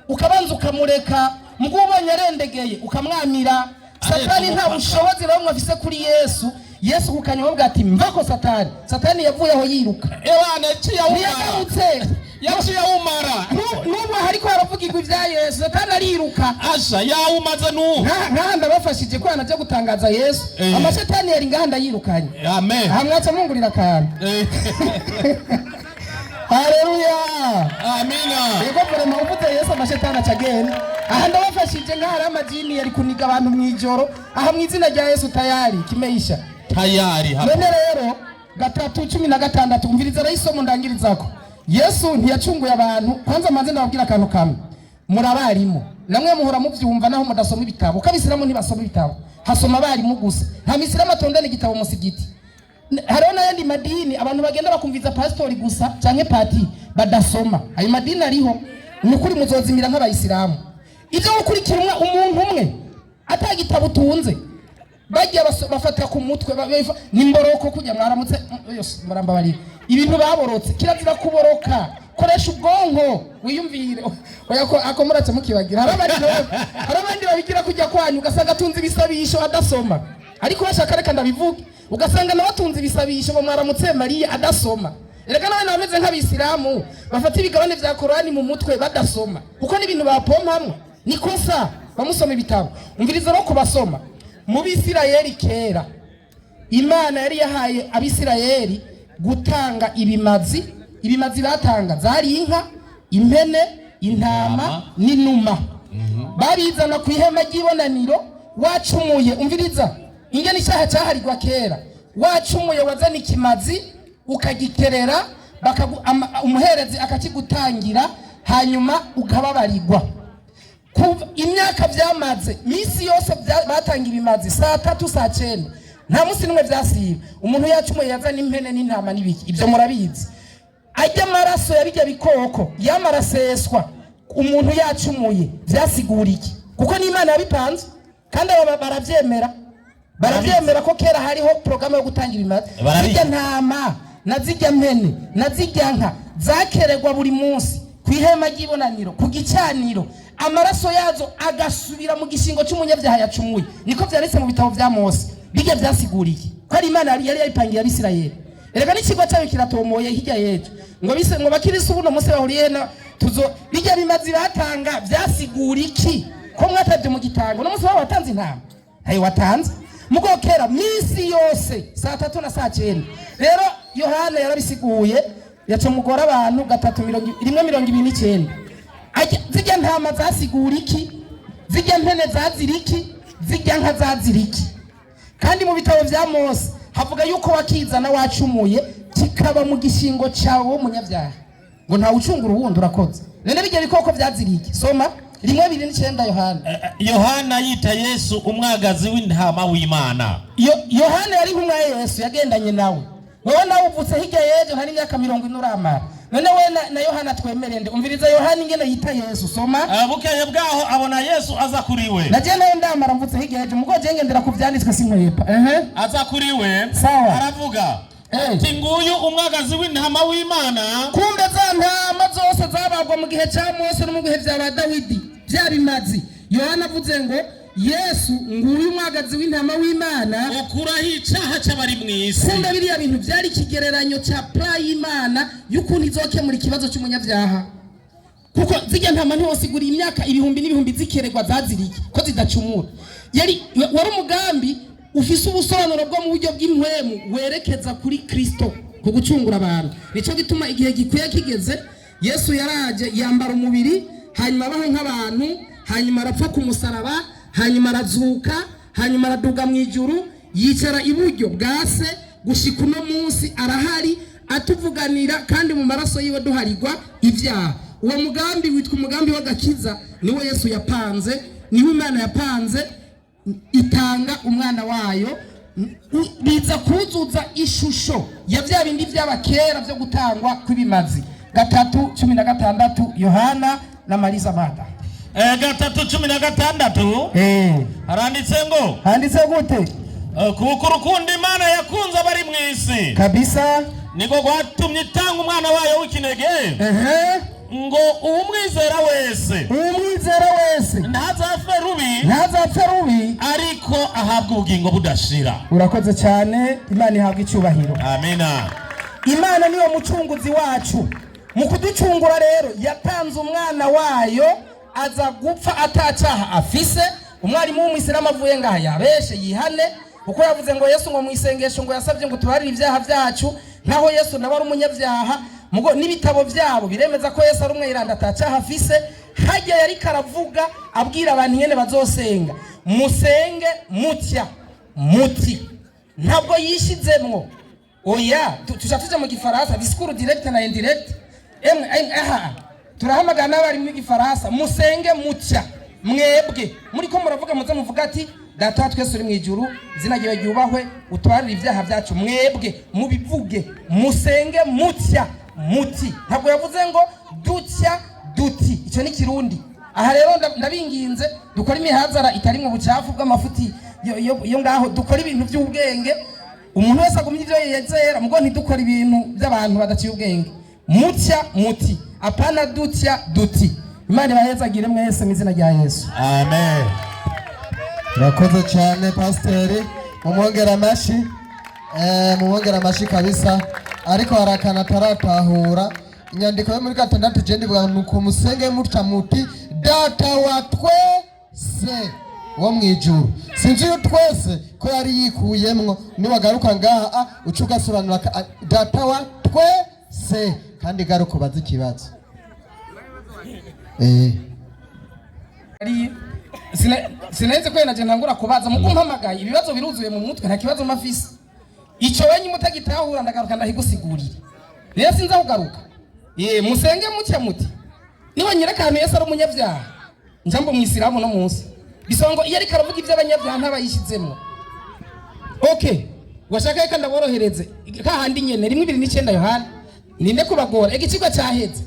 ukabanza ukamureka. Mugo ubonye arendegeye, ukamwamira. Satani nta bushobozi na bumwe afise kuri Yesu. Yesu kukanyuma ati: "Mva ko, Satani." Satani yavuye aho yiruka. Ewana, yaciye awumara. Ntiyagarutse. Yaciye awumara. N'ubu hariko haravugirwa ibya Yesu, Satani ariruka. Asha, yawumaze n'ubu. Nkaha ndabafashije ko ajya gutangaza Yesu. Amashetani yari ngaha, ndayirukanye. Amen. Aha mwaca mungurira akantu. Haleluya. Amina. Yego, vraiment, uvuze Yesu amashetani aca agenda. Aha ndabafashije, nk'aho hari amajini yari kuniga abantu mu ijoro. Aha mu izina rya Yesu, tayari kimeisha. Tayari hapo. None rero 3:16, umviriza rero isomo ndangirizako. Yesu ntiyacunguye abantu. Kwanza manze ndababwira akantu kamwe. Muri abarimu namwe, muhora muvyumva naho mudasoma ibitabo, kuko abisilamu ntibasoma ibitabo, hasoma abarimu gusa. Nta misilamu atondana igitabo musigiti. Hariho n'ayandi madini abantu bagenda bakumviza pasitori gusa canke pati badasoma. Ayo madini ariho. Ni ukuri muzozimira nk'abayisilamu. Ibyo gukurikira umuntu umwe ata gitabo utunze, bagiye bafata ku mutwe, ni mboroko kujya mwaramutse, yose murambabarira, ibintu baborotse. Kirazira kuboroka, koresha ubwonko wiyumvire. Oya, ko ako murace mukibagira. Hari abandi babigira kujya kwanyu, ugasanga atunze ibisabisho adasoma. Ariko bashaka, reka ndabivuge, ugasanga nawe atunze ibisabisho ngo mwaramutse Mariya adasoma. Erega nawe bameze nk'abisilamu bafata ibigabane vya Korani mu mutwe badasoma, kuko n'ibintu bapompamwo ni kosa. Bamusoma ibitabo. Umviriza no kubasoma mu Bisirayeli kera, Imana yari yahaye Abisirayeli gutanga ibimazi. Ibimazi batanga zari inka, impene, intama n'inuma. Babizana ku ihema ry'ibonaniro wacumuye. Umviriza ingene icyaha cyaharirwa kera. Wacumuye, wazana ikimazi ukagikerera, umuherezi akakigutangira, hanyuma ukababarirwa. Kuva imyaka byamaze, minsi yose batanga ibimazi saa 3, saa 9, nta munsi n'umwe byasiba. Umuntu yacumuye yazana impene n'intama n'ibiki, ibyo murabizi. Ajya amaraso ya bijya bikoko yamaraseswa umuntu yacumuye, byasigura iki? Kuko n'Imana yabipanze, kandi aba barabyemera ko kera hariho porogaramu yo gutanga ibimazi. Barabizi. Zijya ntama na zijya mpene na zijya nka zakeregwa buri munsi ku ihema ry'ibonaniro ku gicaniro, amaraso yazo agasubira mu gishingo cy'umunyabyaha yacumuye. Niko byanditse mu bitabo bya Mose. Bijya byasiguriye ko ari Imana yari yabipangiye Abisirayeli. Erega n'ikigo cyayo kiratomoye hirya y'ejo ngo bise ngo bakirisi ubuno munsi bahuriye na tuzo. Bijya bimazi batanga byasigura iki, ko mwatavye mu gitango? No munsi wabo watanze intama, ntayo watanze. Mugo kera minsi yose saa 3 na saa 9. Rero Yohana yarabisiguye, yaca mugora abantu. 3 1:29. Zijya ntama zasigura iki? Zijya mpene zazira iki? Zijya nka zazira iki? Kandi mu bitabo vya Mose havuga yuko wakizana wacumuye, kikaba mu gishingo cyawe w'umunyabyaha, ngo ntawe ucungura uwundi. Urakoze. None bijya bikoko byaziriye iki? Soma 1:29, Yohana. Yohana yita Yesu umwagazi w'intama w'Imana. Yohana yari intumwa ya Yesu, yagendanye nawe. Wowe nawe uvutse hirya y'ejo, hari imyaka 40 uramara. None we na Yohana twemerende. Umviriza Yohana ingene yita Yesu, soma. Bukeye bwaho abona Yesu aza kuri we. Naje nayo ndamara, mvutse hirya y'ejo, mugo je ngendera ku vyanditswe, sinkwepa. Ehe. Aza kuri we. Sawa. Aravuga ati: "Nguyu umwagazi w'intama w'Imana." Kumbe za ntama zose zabagwa mu gihe cya Mose no mu bihe bya ba Dawidi, bya bimazi, Yohana avuze ngo: "Yesu nguyu umwagazi w'intama w'Imana ukuraho icaha c'abari mw'isi." Kumbe biriya bintu byari ikigereranyo cya plan y'Imana y'ukuntu izokemura ikibazo cy'umunyabyaha, kuko zijya ntama ntiwosigura imyaka ibihumbi n'ibihumbi zikeregwa zaziriye ko zidacumura. Yari wari umugambi ufise ubusobanuro bwo mu buryo bw'impwemu werekeza kuri Kristo ku gucungura abantu. Nicyo gituma igihe gikwiye kigeze, Yesu yaraje yambara umubiri, hanyuma abaho nk'abantu, hanyuma arapfa ku musaraba, hanyuma arazuka, hanyuma araduga mu ijuru, yicara iburyo bwa Se. Gushika uno munsi arahari atuvuganira, kandi mu maraso yiwe duharirwa ibyaha. Uwo mugambi witwa umugambi w'agakiza, niwo Yesu yapanze, niwo Imana yapanze, itanga umwana wayo. Biza kuzuza ishusho ya bya bindi byaba kera byo gutangwa kw'ibimazi. 3:16, Yohana na Mariza Mada. 3:16. Haranditse ngo: Handitse gute? Kuko urukundo Imana yakunze abari mw'isi Kabisa. niko rwatumye itanga umwana wayo w'ikinege, ngo uwumwizera wese Umwizera wese ntazapfe rubi, ntazapfe rubi, ariko ahabwa ubugingo budashira. Urakoze cyane, Imana ihabwa icyubahiro. Amina. Imana niyo mucunguzi wacu. Mu kuducungura rero yatanze umwana wayo aza gupfa atacyaha afise. Umwarimu w'umwisilamu avuye ngaha yabeshe, yihane, kuko yavuze ngo Yesu ngo mu isengesho ngo yasabye ngo tubarire ibyaha byacu, nkaho Yesu nawe ari umunyabyaha. Mugo n'ibitabo byabo biremeza ko Yesu ari umweranda, atacaha afise. Hajya yariko aravuga, abwira abantu ingene bazosenga: "Musenge mutya muti." Ntabwo yishizemwo, oya. Tuja tuja mu Gifaransa, discours direct na indirect. Emwe emwe, aha turahamagara n'abarimu b'Igifaransa: musenge mutya. Mwebwe muriko muravuga, muze muvuga ati: "Data wa twese uri mu ijuru, izina ryawe ryubahwe, utwarire ibyaha byacu." Mwebwe mubivuge: "Musenge mutya muti." Ntabwo yavuze ngo "dutya duti", icyo ni Kirundi. Aha rero ndabinginze dukore imihazara itari mu bucafu bw'amafuti yo ngaho, dukore ibintu by'ubwenge. Umuntu wese agumye ibyo yizera, mugo ntidukore ibintu by'abantu badaciye ubwenge. Mutya muti, apana dutya duti. Imana ibahezagire mwese mu izina rya Yesu. Amen. Urakoze cyane, pasiteri. Mumwongera amashyi, mumwongera amashyi kabisa. Ariko hari akantu ataratahura. Inyandiko yo muri gatandatu je ndivuga nuko: "Musenge mutya muti: Data wa twese wo mu ijuru." Sinzi iyo twese ko yari yikuyemwo. Niwagaruka ngaha uca ugasobanura data wa twese. Kandi garuka ubaze ikibazo. Ari sinenze ko naje ntangura kubaza muko mpamagaye, ibibazo biruzuye mu mutwe, nta kibazo mafise. Ico wenye mutagitahura, ndagaruka ndahigusigurira. Rero sinza kugaruka. Musenge mutya muti. Niba nyereka ahantu Yesu ari umunyabyaha, njambo mwisilamu no munsi bisaba ngo iyo ariko aravuga iby'abanyabyaha ntabayishizemo. Okay, washaka reka ndaborohereze kahandi nyene, 1:29 Yohana. Ninde kubagora, igicigwa cyaheze.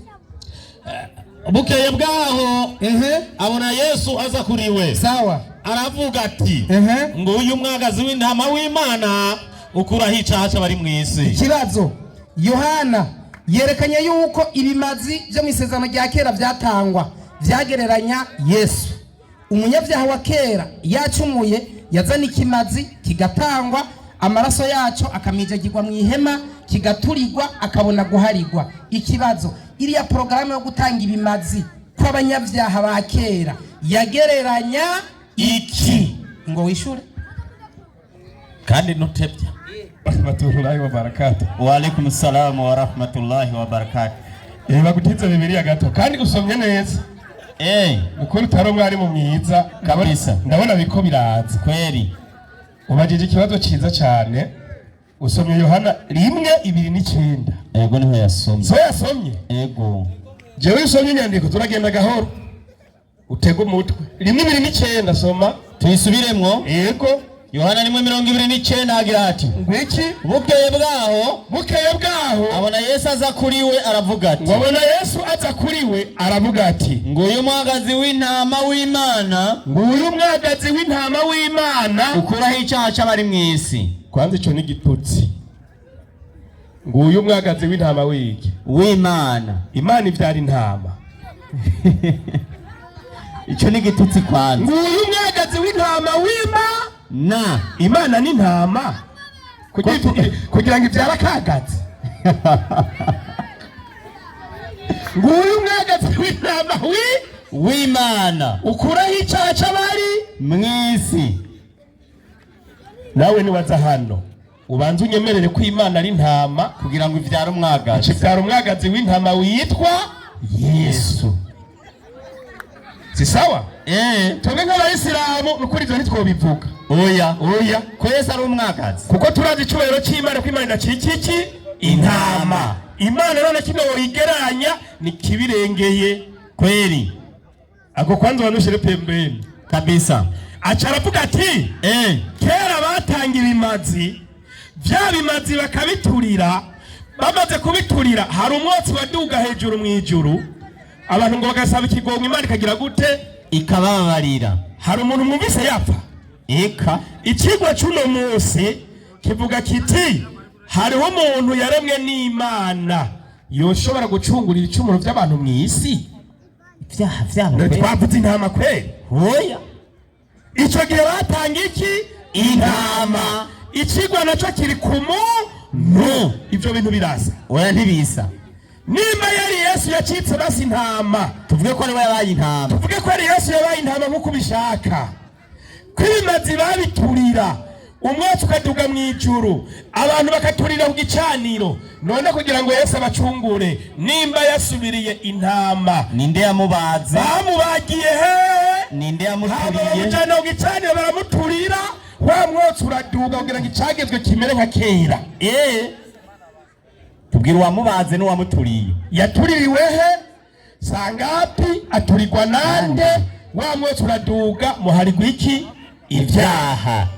Bukeye bwaho abona Yesu aza kuri we, aravuga ati: "Nguyu umwagazi w'intama w'Imana ukuraho icaha c'abari mu isi." Ikibazo: Yohana yerekanye yuko ibimazi byo mu isezerano rya kera byatangwa byagereranya Yesu. Umunyabyaha wa kera yacumuye, yazana ikimazi kigatangwa, amaraso yacyo akamijagirwa mu ihema, kigaturirwa, akabona guharigwa. Ikibazo: iriya porogaramu yo gutanga ibimazi kw'abanyabyaha ba kera yagereranya iki? Ngo wishure. Kandi ntutebya. Rahmatullahi wa barakatuh. Wa alaikum salam wa rahmatullahi wa barakatuh. Bagutize Bibiliya gato kandi usomye neza. Ukuri utari umwarimu mwiza. Kabisa. Ndabona biko biraza. Kweli. Ubajije ikibazo ciza cyane. Usomye Yohana 1:29. Ego, niho yasomye. So yasomye. Ego. Jewe usomye inyandiko, turagenda gahoro. Utega umutwe. 1:29, soma. Tuyisubiremwo. Yego. Yohana 1:29 agira ati: Ngwiki? Bukeye bwaho, Bukeye bwaho, abona Yesu aza kuri we, aravuga ati: ngo abona Yesu aza kuri we, aravuga ati: "Nguyu umwagazi w'intama w'Imana, "Nguyu umwagazi w'intama w'Imana, ukuraho icyaha c'abari mu isi." Kwanza ico ni igitutsi. Nguyu umwagazi w'intama w'iki? W'Imana. Imana ivyara intama? Ico ni igitutsi kwanza. Nguyu umwagazi w'intama w'Ima Na Imana n'intama kugira ngo ivyare akagazi? Nguyu umwagazi w'intama w'Imana, ukuraho icaha c'abari mu isi. Nawe niwaza hano, ubanza unyemerere ko Imana ari intama kugira ngo ivyare umwagazi. Kivyara umwagazi w'intama witwa Yesu, si sawa? Twebwe nk'abayisilamu, nukuri ivyo ntitwobivuga. Oya. Oya. Ko Yesu ari umwagazi. Kuko turazi icubahiro c'Imana, ko Imana idacika iki? Intama. Imana none kimwe woyigereranya ni kibirengeye. Kweli. Ako kwanza wanushire pembeni. Kabisa. Aca aravuga ati: "Kera batanga ibimazi, vya bimazi bakabiturira. Bamaze kubiturira, hari umwotsi waduga hejuru mu ijuru, abantu ngo bagasaba ikigongo, Imana ikagira gute?" Ikababarira. Hari umuntu mwumvise yapfa? Eka. Ikigwa c'uno munsi kivuga kiti: hariho umuntu yaremwe n'Imana yoshobora gucungura ibicumuro by'abantu mu isi. Ibyaha vyabo. None twavuze intama kweli? Oya. Icyo gihe batanga iki? Intama. Ikigwa nacyo kiri ku muntu. Ibyo bintu birasa? Oya, ntibisa. Nimba yari Yesu yacitse basi intama, tuvuge ko ariwe yabaye intama. Tuvuge ko ari Yesu yabaye intama nk'uko ubishaka, ko ibimazi babiturira. Umwotsi ukaduga mu ijuru, abantu bakaturira ku gicaniro. None kugira ngo Yesu abacungure, nimba yasubiriye intama, Ninde yamubaze? Bamubagiye he? Ninde Hama yamuturiye? Bamujyana ku gicaniro, baramuturira, wa mwotsi uraduga kugira ngo icagezwe kimere nka kera. Tubwira uwamubaze n'uwamuturiye. Yatuririwe he? Sangapi? Aturirwa nande? Wa mwotsi uraduga, muharigwa iki? Ibyaha.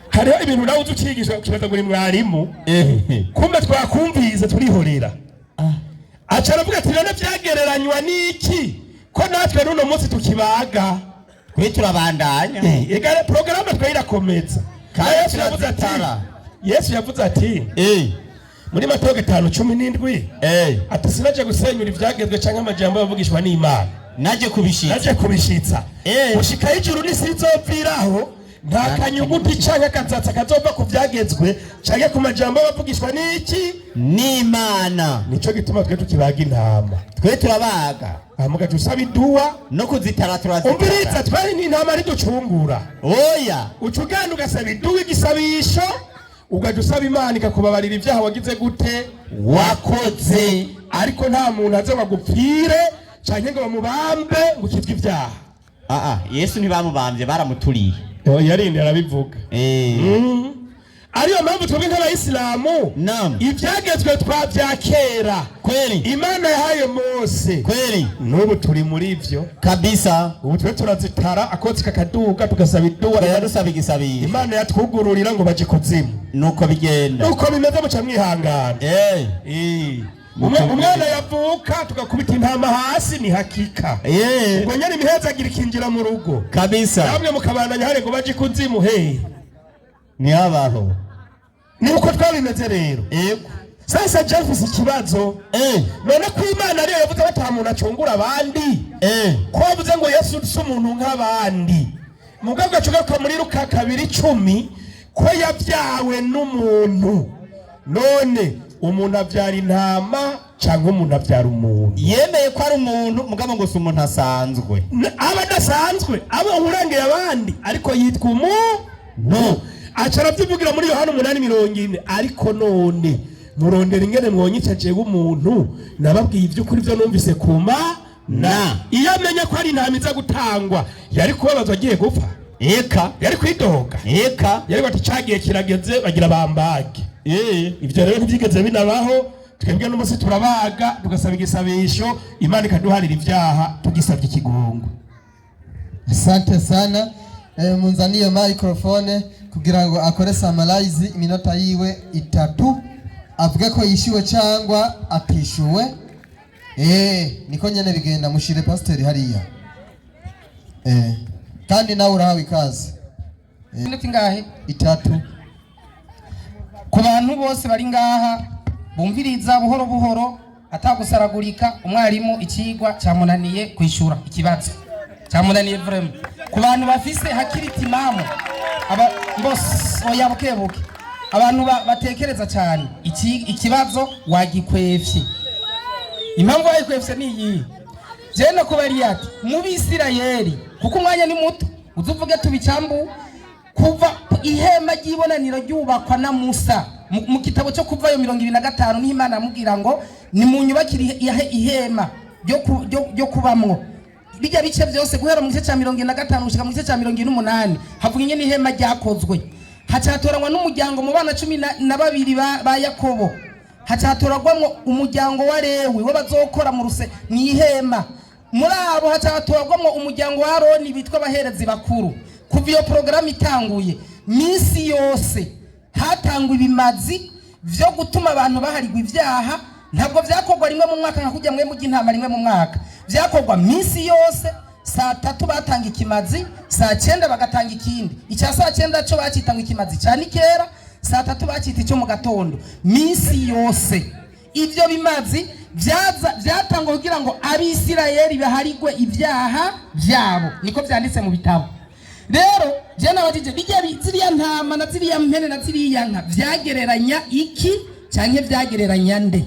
Hariho ibintu nawe uzi ucigisha, ukibaza ngo ni mwarimu, kumbe twakumvise turihorera. Aca aravuga ati: "None vyagereranywa n'iki ko natwe n'uno munsi tukibaga?" Twe turabandanya. Ega porogaramu twe irakomeza. Kandi Yesu yavuze ati, turazitara. Yesu yavuze ati muri Matayo 5:17, ati: "Sinaje gusenyura ivyagezwe canke amajambo yavugishwa n'Imana, Naje kubishitsa." Naje kubishitsa." Gushikaho ijuru n'isi bizopfiraho, nta kanyuguti canke akazatsa kazova ku vyagezwe canke ku majambo y'abavugishwa n'iki? N'Imana. Nico gituma twe tukibaga intama. Twe turabaga. Hama usaba iduwa. No kuzitara turazitara. Umviriza, twari n'intama riducungura. Oya. Uca ugenda ugasaba iduwa, igisabisho, ugaca usaba Imana ikakubabarira ibyaha wagize gute? Wakoze. Ariko nta muntu aza ngo agupfire canke ngo bamubambe ngo ukizwe ibyaha. Aa, Yesu ntibamubambye, baramuturiye. Yarindi arabivuga. Ariyo mpamvu twebwe nk'abayisilamu, ibyagezwe twabya kera Imana yahaye Mose, n'ubu turi muri ivyo. Ubu twe turazitara, akotsi kakaduga, tugasaba iduwa. Twera dusaba igisabisho. Imana yatwugururira ngo baje kuzimu. Nuko bigenda. Nuko bimeze, muca mwihangana. Umwana yavuka tugakubita intama hasi, ni hakika. Ubwo nyene imihezagira ikinjira mu rugo. Namwe mukabandanya hare ngo baje kuzimu he? Ntihabaho. Ni uko twabimeze rero. Sasa je mfise ikibazo. None ko Imana ariyo yavuze ko ata muntu acungura abandi, ko yavuze ngo Yesu si umuntu nk'abandi, mugabo gaca ugaruka muri Luka 2:10 ko yabyawe n'umuntu, none umuntu abyara intama cyangwa umuntu abyara umuntu? Yemeye ko ari umuntu, mugabo ngo si umuntu asanzwe. Aba adasanzwe, aba urengeye abandi, ariko yitwa umuntu. Aca arabyivugira muri Yohana 8:40: "Ariko none murondera ingene mwonyica jewe umuntu nababwiye iby'ukuri byo numvise kuma na." Iyo amenya ko ari intama iza gutangwa, yari kubabazwa agiye gupfa? Eka. Yari kwidoga? Eka. Yari bati: "Cagiye kirageze, bagira bambage." Ibyo rero ntibyigeze binabaho. Twebwe n'umunsi turabaga, tugasaba igisabisho, Imana ikaduharira ibyaha tugisabye ikigongo. Asante sana. Munzaniye microphone kugira ngo akore summarize iminota yiwe 3, avuge ko yishyuwe cyangwa atishyuwe. Niko nyene bigenda. Mushire pasiteri hariya. Kandi nawe urahawe ikaze. Minota ingahe? 3. Ku bantu bose bari ngaha bumviriza buhoro buhoro atagusaragurika, umwarimu ikigwa cyamunaniye kwishura, ikibazo cyamunaniye vraiment. Ku bantu bafise hakiri timamu, aba bose, oya, bukebuke, abantu batekereza cyane, ikibazo wagikwefye. Impamvu wagikwefye ni iyi: jewe no kuba ari ati mu Bisirayeli, kuko umwanya ni muto, uzuvuge tubicambu. Kuva ihema ry'ibonaniro ryubakwa na Musa mu gitabo cyo Kuvayo 25, niho Imana yamubwira ngo nimunyubakire ihema ryo kubamwo. Bijya bice byose guhera mu gice cya 45 gushika mu gice cya 48 havuga ingene ihema ryakozwe. Hacatoranywa n'umuryango mu bana 12 ba Yakobo, hacatoragwamwo umuryango wa Lewi wo bazokora mu ruse mu ihema. Muri abo hacatoragwamwo umuryango wa Aroni bitwa abaherezi bakuru. Kuva iyo porogaramu itanguye, minsi yose hatangwa ibimazi vyo gutuma abantu baharigwa ibyaha. Ntabwo vyakorwa rimwe mu mwaka nka kujya mwe mujya intama rimwe mu mwaka. Vyakorwa minsi yose. Saa 3 batanga ikimazi, saa 9 bagatanga ikindi. Icya saa 9 cyo bacita ngo ikimazi cya nikera, saa 3 bacita icyo mu gatondo. Minsi yose ivyo bimazi vyaza vyatangwa kugira ngo Abisirayeli baharigwe ibyaha vyabo, niko vyanditse mu bitabo. Rero je nabajije: bijya ziriya ntama na ziriya mpene na ziriya nka vyagereranya iki canke vyagereranya nde?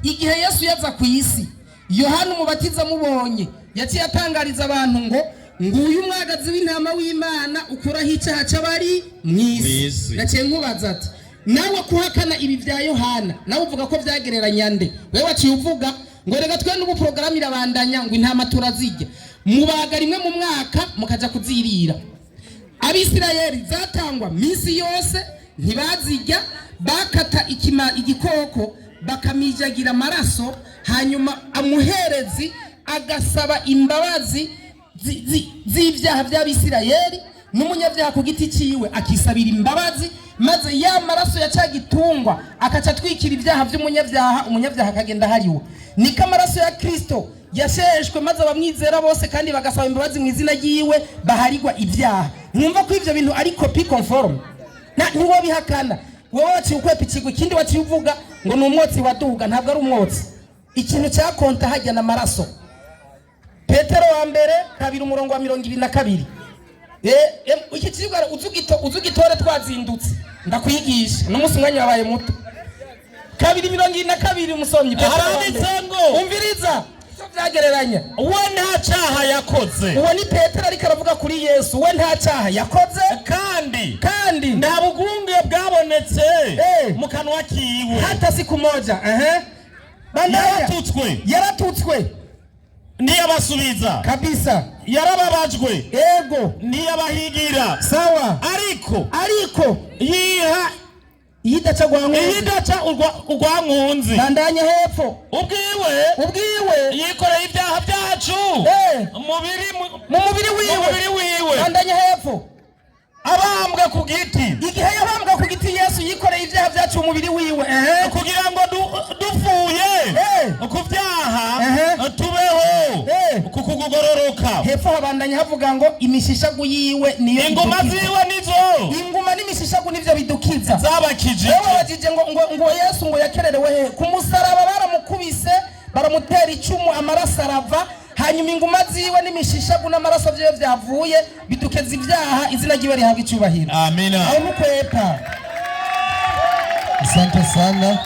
Igihe Yesu yaza ku isi, Yohana Umubatiza amubonye yaciye atangariza abantu ngo Nguyu umwagazi w'intama w'Imana ukuraho icyaha cy'abari mu isi. Mw'isi. Naciye nkubaza ati nawe kuhakana ibi bya Yohana, nawe uvuga ko byagereranya nde? Wewe waciye uvuga ngo reka twe n'ubu porogaramu irabandanya, ngo intama turazirya, mubaga rimwe mu mwaka mukaja kuzirira. Abisirayeli zatangwa minsi yose, ntibazirya, bakata ikima igikoko bakamijagira amaraso, hanyuma amuherezi agasaba imbabazi z'ibyaha by'Abisirayeli, n'umunyabyaha ku giti ciwe akisabira imbabazi, maze ya maraso ya cya gitungwa akaca atwikira ibyaha by'umunyabyaha, umunyabyaha akagenda hariwe. Niko amaraso ya Kristo yasheshwe, maze abamwizera bose kandi bagasaba imbabazi mu izina ryiwe baharigwa ibyaha. Mwumva ko ivyo bintu ari copie conforme na ntiwobihakana. Wowe waciye ukwepa ikigo, ikindi waciye uvuga ngo ni umwotsi waduga. Ntabwo ari umwotsi, ikintu cya konta hajya na amaraso. Petero wa mbere 2 umurongo wa 22. Iki kigwa uzugitore, twazindutse ndakwigisha n'umunsi, umwanya wabaye muto. 2:22, umusomyi, Petero wa mbere. Haranditse ngo Umviriza icyo byagereranya. We nta cyaha yakoze. Uwo ni Petero ariko aravuga kuri Yesu. We nta cyaha yakoze. Kandi kandi nta bugunge bwabonetse mu kanwa kiwe. Hata siku moja. Ehe, bandanya. Yaratutswe. Yaratutswe. Ntiyabasubiza. Kabisa. Yarababajwe. Ego. Ntiyabahigira. Sawa. Ariko ariko yiha yidaca gwa iyidaca urwankunzi. Bandanya hepfo. Ubwiwe ubwiwe yikoreye ibyaha byacu mubiri mu mubiri mu wiwe. Mubiri wiwe. Bandanya hepfo. Abambwe ku giti. Igihe yabambwa ku giti, Yesu yikoreye ibyaha byacu mu mubiri wiwe. Ehe. Kugira ngo dupfuye ku byaha tubeho ku kugororoka. Hepfo habandanya havuga ngo imishishagu yiwe niyo inguma idukiza. Ziwe nizo Inguma n'imishishagu nivyo bidukiza. Zabakijije. Wewe wabajije ngo Yesu ngo yakererewe he? Ku musaraba baramukubise, baramutera icumu, amaraso arava, hanyuma inguma ziwe n'imishishagu n'amaraso vyiwe vyavuye bidukeza ibyaha. Izina ryiwe rihabwa icyubahiro. Amina. Aho nukwepa. Asante sana.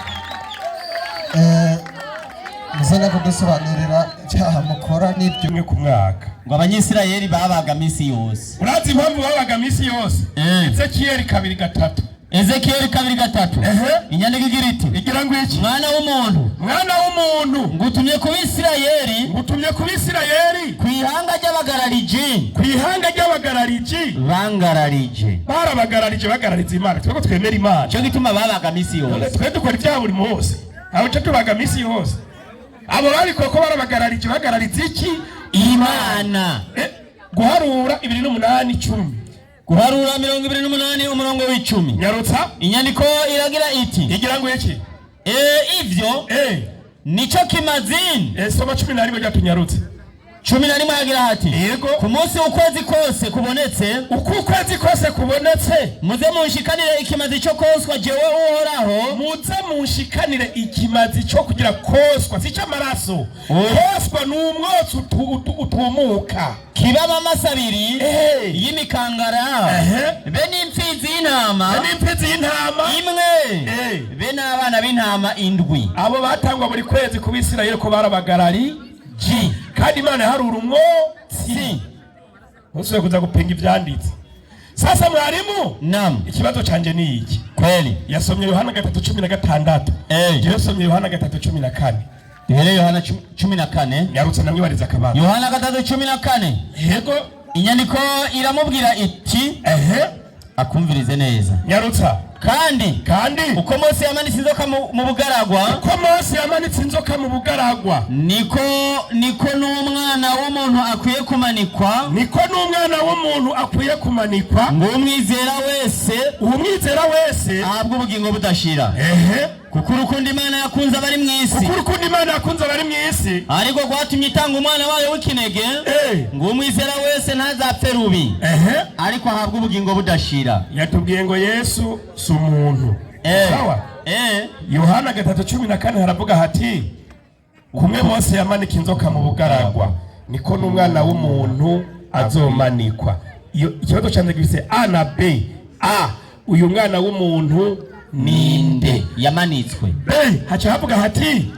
Muze no kudusobanurira icyaha mukora n'ibyo. Rimwe ku mwaka. Ngo Abanyisirayeli babaga minsi yose. Urazi impamvu babaga minsi yose? Ezekiyeli 2:3. Ezekiyeli 2:3. Ehe. Inyandiko igira iti: Igira ngo iki? Mwana w'umuntu, mwana w'umuntu, ngutumye ku Bisirayeli, ngutumye ku Bisirayeli, ku ihanga ry'abagarariji. Ku ihanga ry'abagarariji. Bangararije. Barabagararije, bagarariza Imana. Twebwe twemera Imana. Cyo gituma babaga minsi yose. Twe dukora ibyaha buri munsi, abo cyo tubaga minsi yose. Abo babikora ko barabagararije, bagarariza iki? Imana. Guharura 28:10. Guharura 28 umurongo w'10. Nyarutsa. Inyandiko iragira iti: Igira ngo iki? Ivyo nico kimazini. Soma 11 ryatunyarutse. 11 hagira hati: Yego. Ku munsi ukwezi kose kubonetse, uko ukwezi kose kubonetse, muze munshikanire ikimazi cyo koswa jewe Uhoraho. Muze munshikanire ikimazi cyo kugira koswa, si cy'amaraso. Koswa ni umwotsi utumuka. Kibaba amase abiri y'imikangara, be n'imfizi y'intama be n'imfizi y'intama imwe, be n'abana b'intama indwi. Abo batangwa buri kwezi ku Bisirayeli ko barabagarari G kandi Imana yaharura umwotsi. Ntusubire kuza gupinga ivyanditse. Sasa mwarimu, Nam. ikibazo canje ni iki. Kweli. Yasomye Yohana 3:16. Jewe yasomye Yohana 3:14. Duhere Yohana 14. Nyarutse, namwibariza akabazo. Yohana 3:14. Yego. Inyandiko iramubwira iti, akumvirize neza. Nyarutsa. Kandi kandi uko Mose yamanitse inzoka mu bugaragwa, uko Mose yamanitse inzoka mu bugaragwa, niko n'umwana w'umuntu akwiye kumanikwa, niko n'umwana w'umuntu akwiye kumanikwa, ngo umwizera wese, umwizera wese ahabwe ubugingo budashira. Kuko urukundo Imana yakunze abari mu isi, kuko urukundo Imana yakunze abari mu isi, ariko rwatumye itanga umwana wayo w'ikinege, ngo umwizera wese ntazapfe rubi, ariko ahabwe ubugingo budashira. Yatubwiye ngo Yesu si umuntu. Sawa. Yohana 3:14 haravuga hati: kumwe Mose yamanika inzoka mu bugaragwa, niko n'umwana w'umuntu azomanikwa. Iyo ikibazo cyanjye gifise A na B. A, uyu mwana w'umuntu ninde yamanitswe? B, haca havuga hati: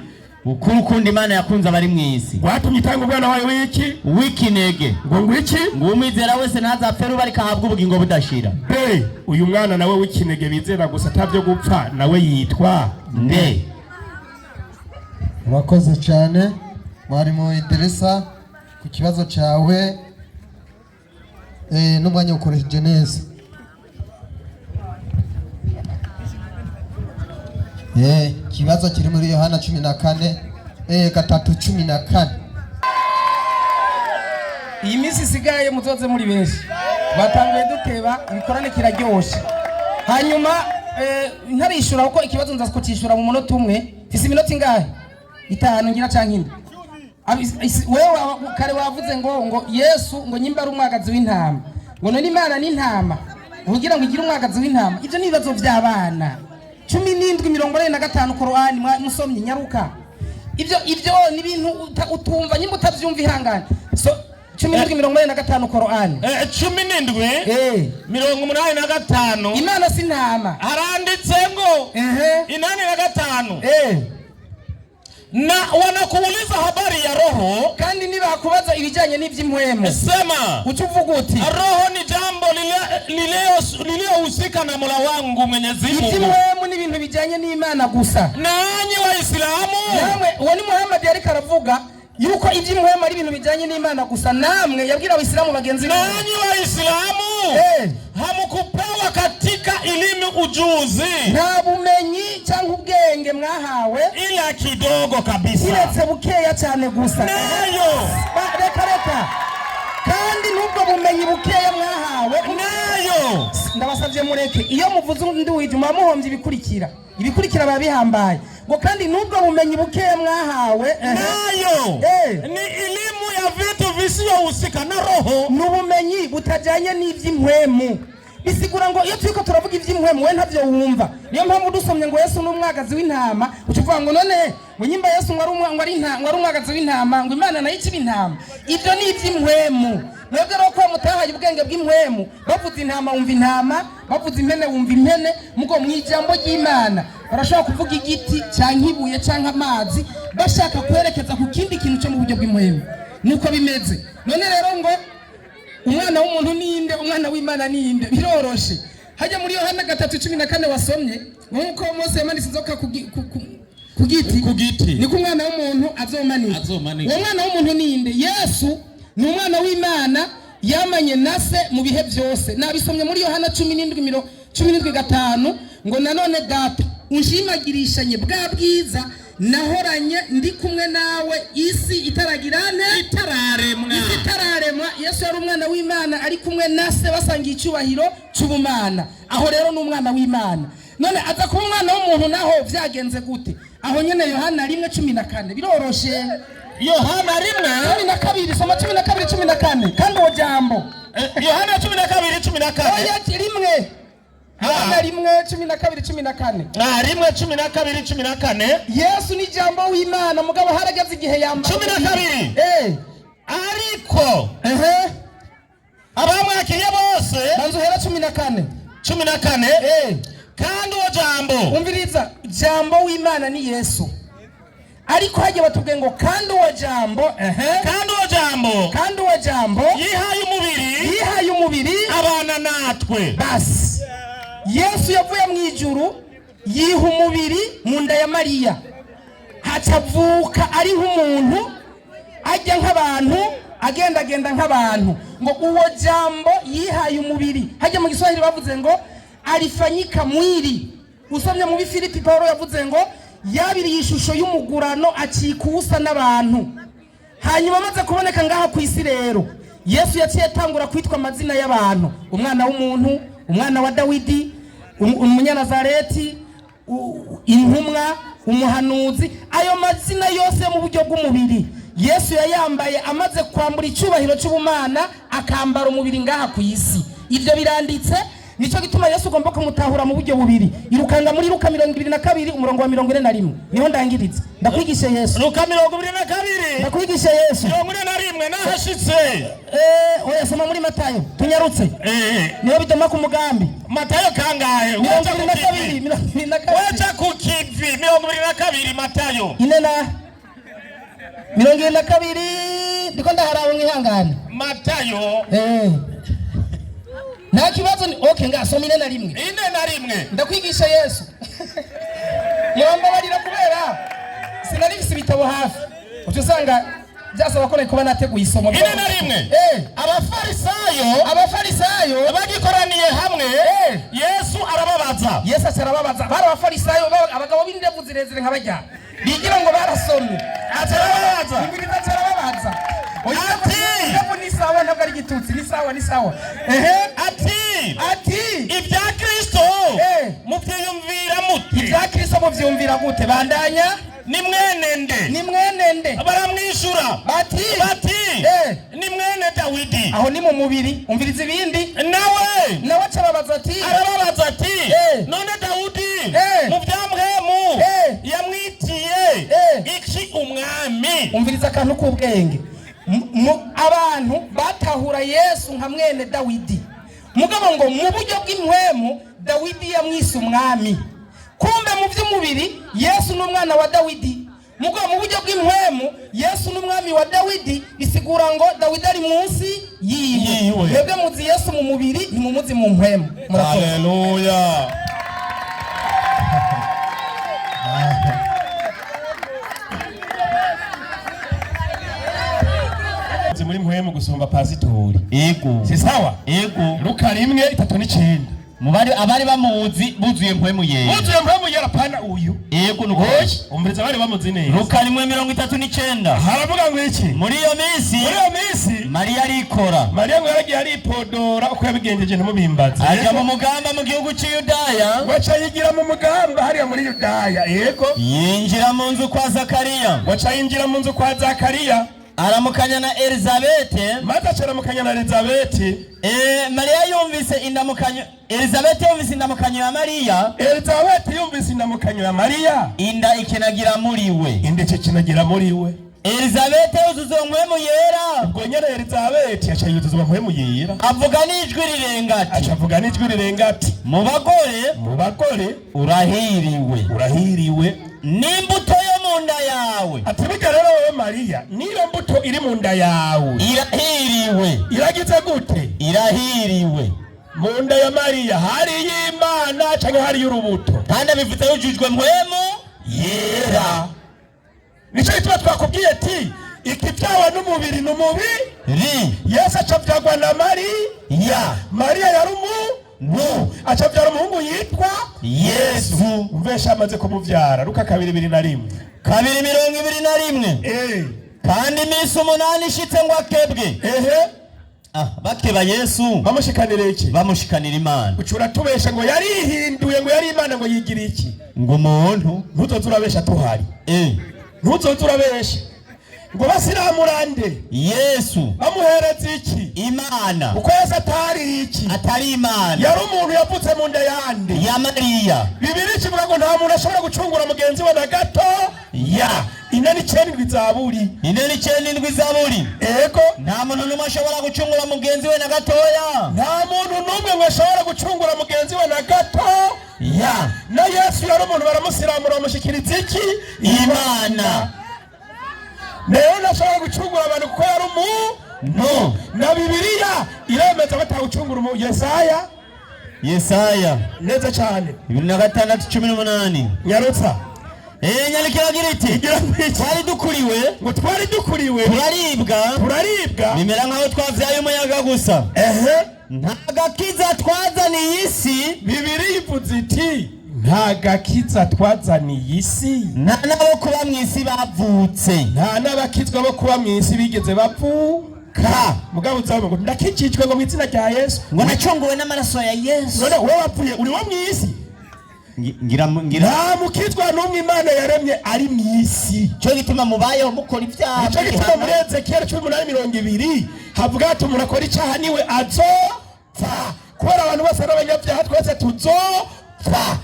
Ukuri ukunda Imana yakunze abari mu isi. Watumye itanga umwana wayo w'iki? W'ikinege. Ngo iki? Ngo umwizera wese ntazapfe ruba, ariko ahabwe ubugingo budashira. B, uyu mwana nawe w'ikinege bizera gusa atabyo gupfa, nawe yitwa nde? Urakoze cyane, mwarimu Idirisa, ku kibazo cyawe n'umwanya ukoresheje neza. Ikibazo kiri muri Yohana 14 3:14. Iyi minsi isigaye muzoze muri benshi, batanguye duteba, ibikorane kiraryoshe. Hanyuma ntarishura, kuko ikibazo nza kucishura mu munota umwe. Mfise iminota ingahe? 5 ngira canke 4. Wewe kare wavuze ngo Yesu ngo nyimba ari umwagazi w'intama, ngo none Imana n'intama kugira ngo igire umwagazi w'intama. Ivyo ni ibibazo vy'abana. 17:45 Korani musomye nyaruka. Ivyo ni ibintu utumva, nyimba utavyumva ihangane. So 17:45 Korani. 17 85. Imana si intama. Haranditse ngo 85 na wanakuuliza habari ya roho, kandi nibakubaza ibijyanye n'iby'impwemu, sema uca uvuga uti roho ni jambo lililohusika na Mola wangu Mwenyezi Mungu. Iby'impwemu ni ibintu bijyanye n'Imana gusa. Nanyi Waislamu, namwe, uwo ni Muhammad yariko aravuga yuko iby'impwemu ari ibintu bijyanye n'Imana gusa. Namwe yabwira Abayisilamu bagenzi be. Nanyi Waislamu hamkupewa katika elimu ujuzi, nta bumenyi cyangwa ubwenge mwahawe, ila kidogo kabisa, kiretse bukeya cyane gusa. Nayo reka reka, kandi n'ubwo bumenyi bukeya mwahawe, nayo ndabasabye mureke. Iyo muvuze undi wije muba muhombye ibikurikira, ibikurikira biba bihambaye. Ngo kandi n'ubwo bumenyi bukeya mwahawe, nayo ni elimu ya vitu visiyohusika na roho, ni ubumenyi butajyanye n'iby'impwemu. Bisigura ngo iyo turiko turavuga iby'impwemu we ntavyo wumva. Niyo mpamvu dusomye ngo Yesu ni umwagazi w'intama, uca uvuga ngo none ngo nyimba Yesu ngo ari umwagazi w'intama, ngo Imana nayo ikiba intama. Ibyo ni iby'impwemu. Mwebwe rero ko mutahaye ubwenge bw'impwemu, bavuze intama wumva intama, bavuze impene wumva impene. Mugo mu ijambo ry'Imana barashobora kuvuga igiti canke ibuye canke amazi, bashaka kwerekeza ku kindi kintu cyo mu buryo bw'impwemu. Nuko bimeze. None rero ngo umwana w'umuntu ninde, umwana w'Imana ninde? Biroroshe. Hajya muri Yohana 3:14 wasomye, nkuko Mose yamanitse inzoka ku giti, ku giti, niko umwana w'umuntu azomanika. Uwo mwana w'umuntu ninde? Yesu ni umwana w'Imana yamanye na se mu bihe byose. Nabisomye muri Yohana 17:5 ngo nanone data unshimagirishanye bwa bwiza nahoranye ndi kumwe nawe isi itaragirane, itararemwa, isi itararemwa. Yesu yari umwana w'Imana ari kumwe na se, basangiye icyubahiro cy'ubumana. Aho rero ni umwana w'Imana. None aza kuba umwana w'umuntu naho vyagenze gute? Aho nyene Yohana 1:14 biroroshe. Yohana 1:12, soma 12:14. Kandi uwo jambo Yohana 12:14. Oya, rimwe. Yohana 1:12:14. 1:12:14. Yesu ni jambo w'Imana, mugabo harageze igihe yambara 12. Ariko abamwakiriye bose, banza uhera 14. 14. Kandi uwo jambo, umviriza, jambo w'Imana ni Yesu. Ariko hajya batubwiye ngo kandi uwo jambo, kandi uwo jambo, kandi uwo jambo yihaye umubiri, yihaye umubiri abana natwe. Basi Yesu yavuye mu ijuru yiha umubiri mu nda ya Mariya, hacavuka ari nk'umuntu, ajya nk'abantu, agendagenda nk'abantu. Ngo uwo jambo yihaye umubiri, hajya mu Giswahili bavuze ngo alifanyika mwili. Usomye mu Bifilipi Paulo yavuze ngo yabiriye ishusho y'umugurano acikusa n'abantu. Hanyuma amaze kuboneka ngaha ku isi rero, Yesu yaciye atangura kwitwa amazina y'abantu: umwana w'umuntu, umwana wa Dawidi, umunyanazareti, intumwa, umuhanuzi. Ayo mazina yose mu buryo bw'umubiri Yesu yayambaye amaze kwambura icyubahiro cy'ubumana, akambara umubiri ngaha ku isi. Ibyo biranditse. Nico gituma Yesu ugomba kumutahura mu buryo bubiri. Irukanga muri Luka 22 umurongo wa 41. Niho ndangiriza. Ndakwigisha Yesu. Luka 22. Ndakwigisha Yesu. 41 nahashitse. Oya soma muri Matayo. Tunyarutse. Niho bitoma ku mugambi. Matayo kangahe? 22, 22. Wacha ku kivi 22 Matayo. Ine na 22, ndiko ndaharaba, mwihangane. Matayo. Nta kibazo okay, ngasoma 41. 41. Ndakwigisha Yesu. Muramba kubera sinari mfise ibitabo hafi, uca usanga byasaba ko kuba nateguye isomo. 41. Abafarisayo Abafarisayo bagikoraniye hamwe, Yesu arababaza. Yesu aca arababaza. Bari abafarisayo, abagabo b'indevu zirezire nka barya bigira ngo barasomye. Aca arababaza. Umviriza, aca arababaza. Ati: Indevu ni sawa, ntabwo ari igitutsi, ni sawa, ni sawa. Ehe. Ati: Ati: Ibya Kristo mubyiyumvira mute? Ibya Kristo muvyumvira gute? Bandanya. Ni mwene nde? Ni mwene nde? Baramwishura bati bati: Ni mwene Dawidi. Aho ni mu mubiri. Umviriza ibindi. Nawe Nawe aca ababaza ati: arababaza ati: None Dawudi mu bya mpwemu yamwitiye iki umwami? Umviriza akantu k'ubwenge. Abantu batahura Yesu nka mwene Dawidi, mugabo ngo mu buryo bw'impwemu Dawidi yamwise umwami. Kumbe mu by'umubiri Yesu ni umwana wa Dawidi, mugabo mu buryo bw'impwemu Yesu ni umwami wa Dawidi. Bisigura ngo Dawidi ari munsi yiwe. Yiwe. Mwebwe muzi Yesu mu mubiri, ntimumuzi mu mpwemu. Murakoze. Haleluya. Muri mpwemu gusumba pasitori. Ego. Si sawa? Ego. Luka 1:39. Mubari abari bamuzi buzuye mpwemu yera. Buzuye mpwemu yera, pana uyu. Ego, nuko. Umviriza, bari bamuzi neza. Luka 1:39. Haravuga ngo iki? Muri iyo minsi, Muri iyo minsi, Mariya arikora, Mariya ngo yaragiye aripodora, uko yabigenjeje ntimubimbaze. Aja mu mugamba mu gihugu cy'i Yudaya. Waca yigira mu mugamba hariya muri Yudaya, yego. Yinjira mu nzu kwa Zakariya. Waca yinjira mu nzu kwa Zakariya. Aramukanya na Elizabete. Maze acaramukanya na Elizabeti. Mariya yumvise indamukanyo, Elizabete yumvise indamukanyo ya Mariya, Elizabeti yumvise indamukanyo ya Mariya, inda ikinagira muri we. Inda ico kinagira muri we. Elizabete yuzuzwa mpwemu yera. Ubwo nyene Elizabeti aca yuzuzwa mpwemu yera. Avuga n'ijwi rirenga ati: Aca avuga n'ijwi rirenga ati: Mu bagore Mu bagore urahiriwe, urahiriwe, n'imbuto yo mu nda yawe Ati: Burya rero wowe Mariya, niyo mbuto iri mu nda yawe irahiriwe. Iragize gute? Irahiriwe. Mu nda ya Mariya hariyo Imana canke hariyo urubuto? Kandi abivuze yujujwe mpwemu Yera. Nico gituma twakubwiye ati ikibyawe n'umubiri ni umubi ri. Yesu aca avyagwa na Mariya. Mariya yari umuntu, aca avyara umuhungu yitwa Yesu. Umvesha, amaze kumuvyara, Luka 2:21. 2:21. Kandi iminsi 8 ishitse ngo akebwe. Ah, bakeba Yesu. Bamushikanira iki? Bamushikanira Imana. Uca uratubesha ngo yarihinduye, ngo yari Imana, ngo yigira iki? Ngo umuntu. Ntuzoze urabesha tuhari. Ntuzoze urabesha ngo basiramurande? Yesu. Bamuhereza iki? Imana. Kuko Yesu atari iki? Atari Imana. Yari umuntu yavutse mu nda yande? Ya Mariya. Bibiri kivuga ngo nta muntu ashobora gucungura mugenzi we na gato ya 49 Zaburi. 49 Zaburi. Ego. Nta muntu n'umwe ashobora gucungura mugenzi we na gatoya. Nta muntu n'umwe ngo ashobora gucungura mugenzi we na gato ya. Na Yesu yari umuntu, baramusiramura, bamushyikiriza iki? Imana. Rero ntashobora gucungura abantu kuko yari umuntu, na Bibiliya iremeza batawucungura umu Yesaya. Yesaya. Neza cyane. 26:18. Nyarutsa. Nyandiko iragira iti: Igira ngo iki? Twari dukuriwe, Ngo twari dukuriwe, turaribwa, turaribwa, bimera nk'aho twavyaye umuyaga gusa. Nta gakiza twazaniye isi. Bibiri ivuze iti nta gakiza twazaniye isi, nta n'abo kuba mu isi bavutse. Nta n'abakizwa bo kuba mu isi bigeze bavuka. Mugabo uzaba ngo ndakijijwe, ngo mu izina rya Yesu, ngo nacunguwe n'amaraso ya Yesu. None wowe wapfuye uri wo mu isi? Ngira ngira. Nta mukizwa n'umwe Imana yaremye ari mu isi. Cyo gituma mubayeho mukora ibyaha. Nicyo gituma muri Ezekiyeli 18:20 havuga ati umuntu akora icyaha niwe azopfa, kubera abantu bose ari abanyabyaha, twese tuzopfa.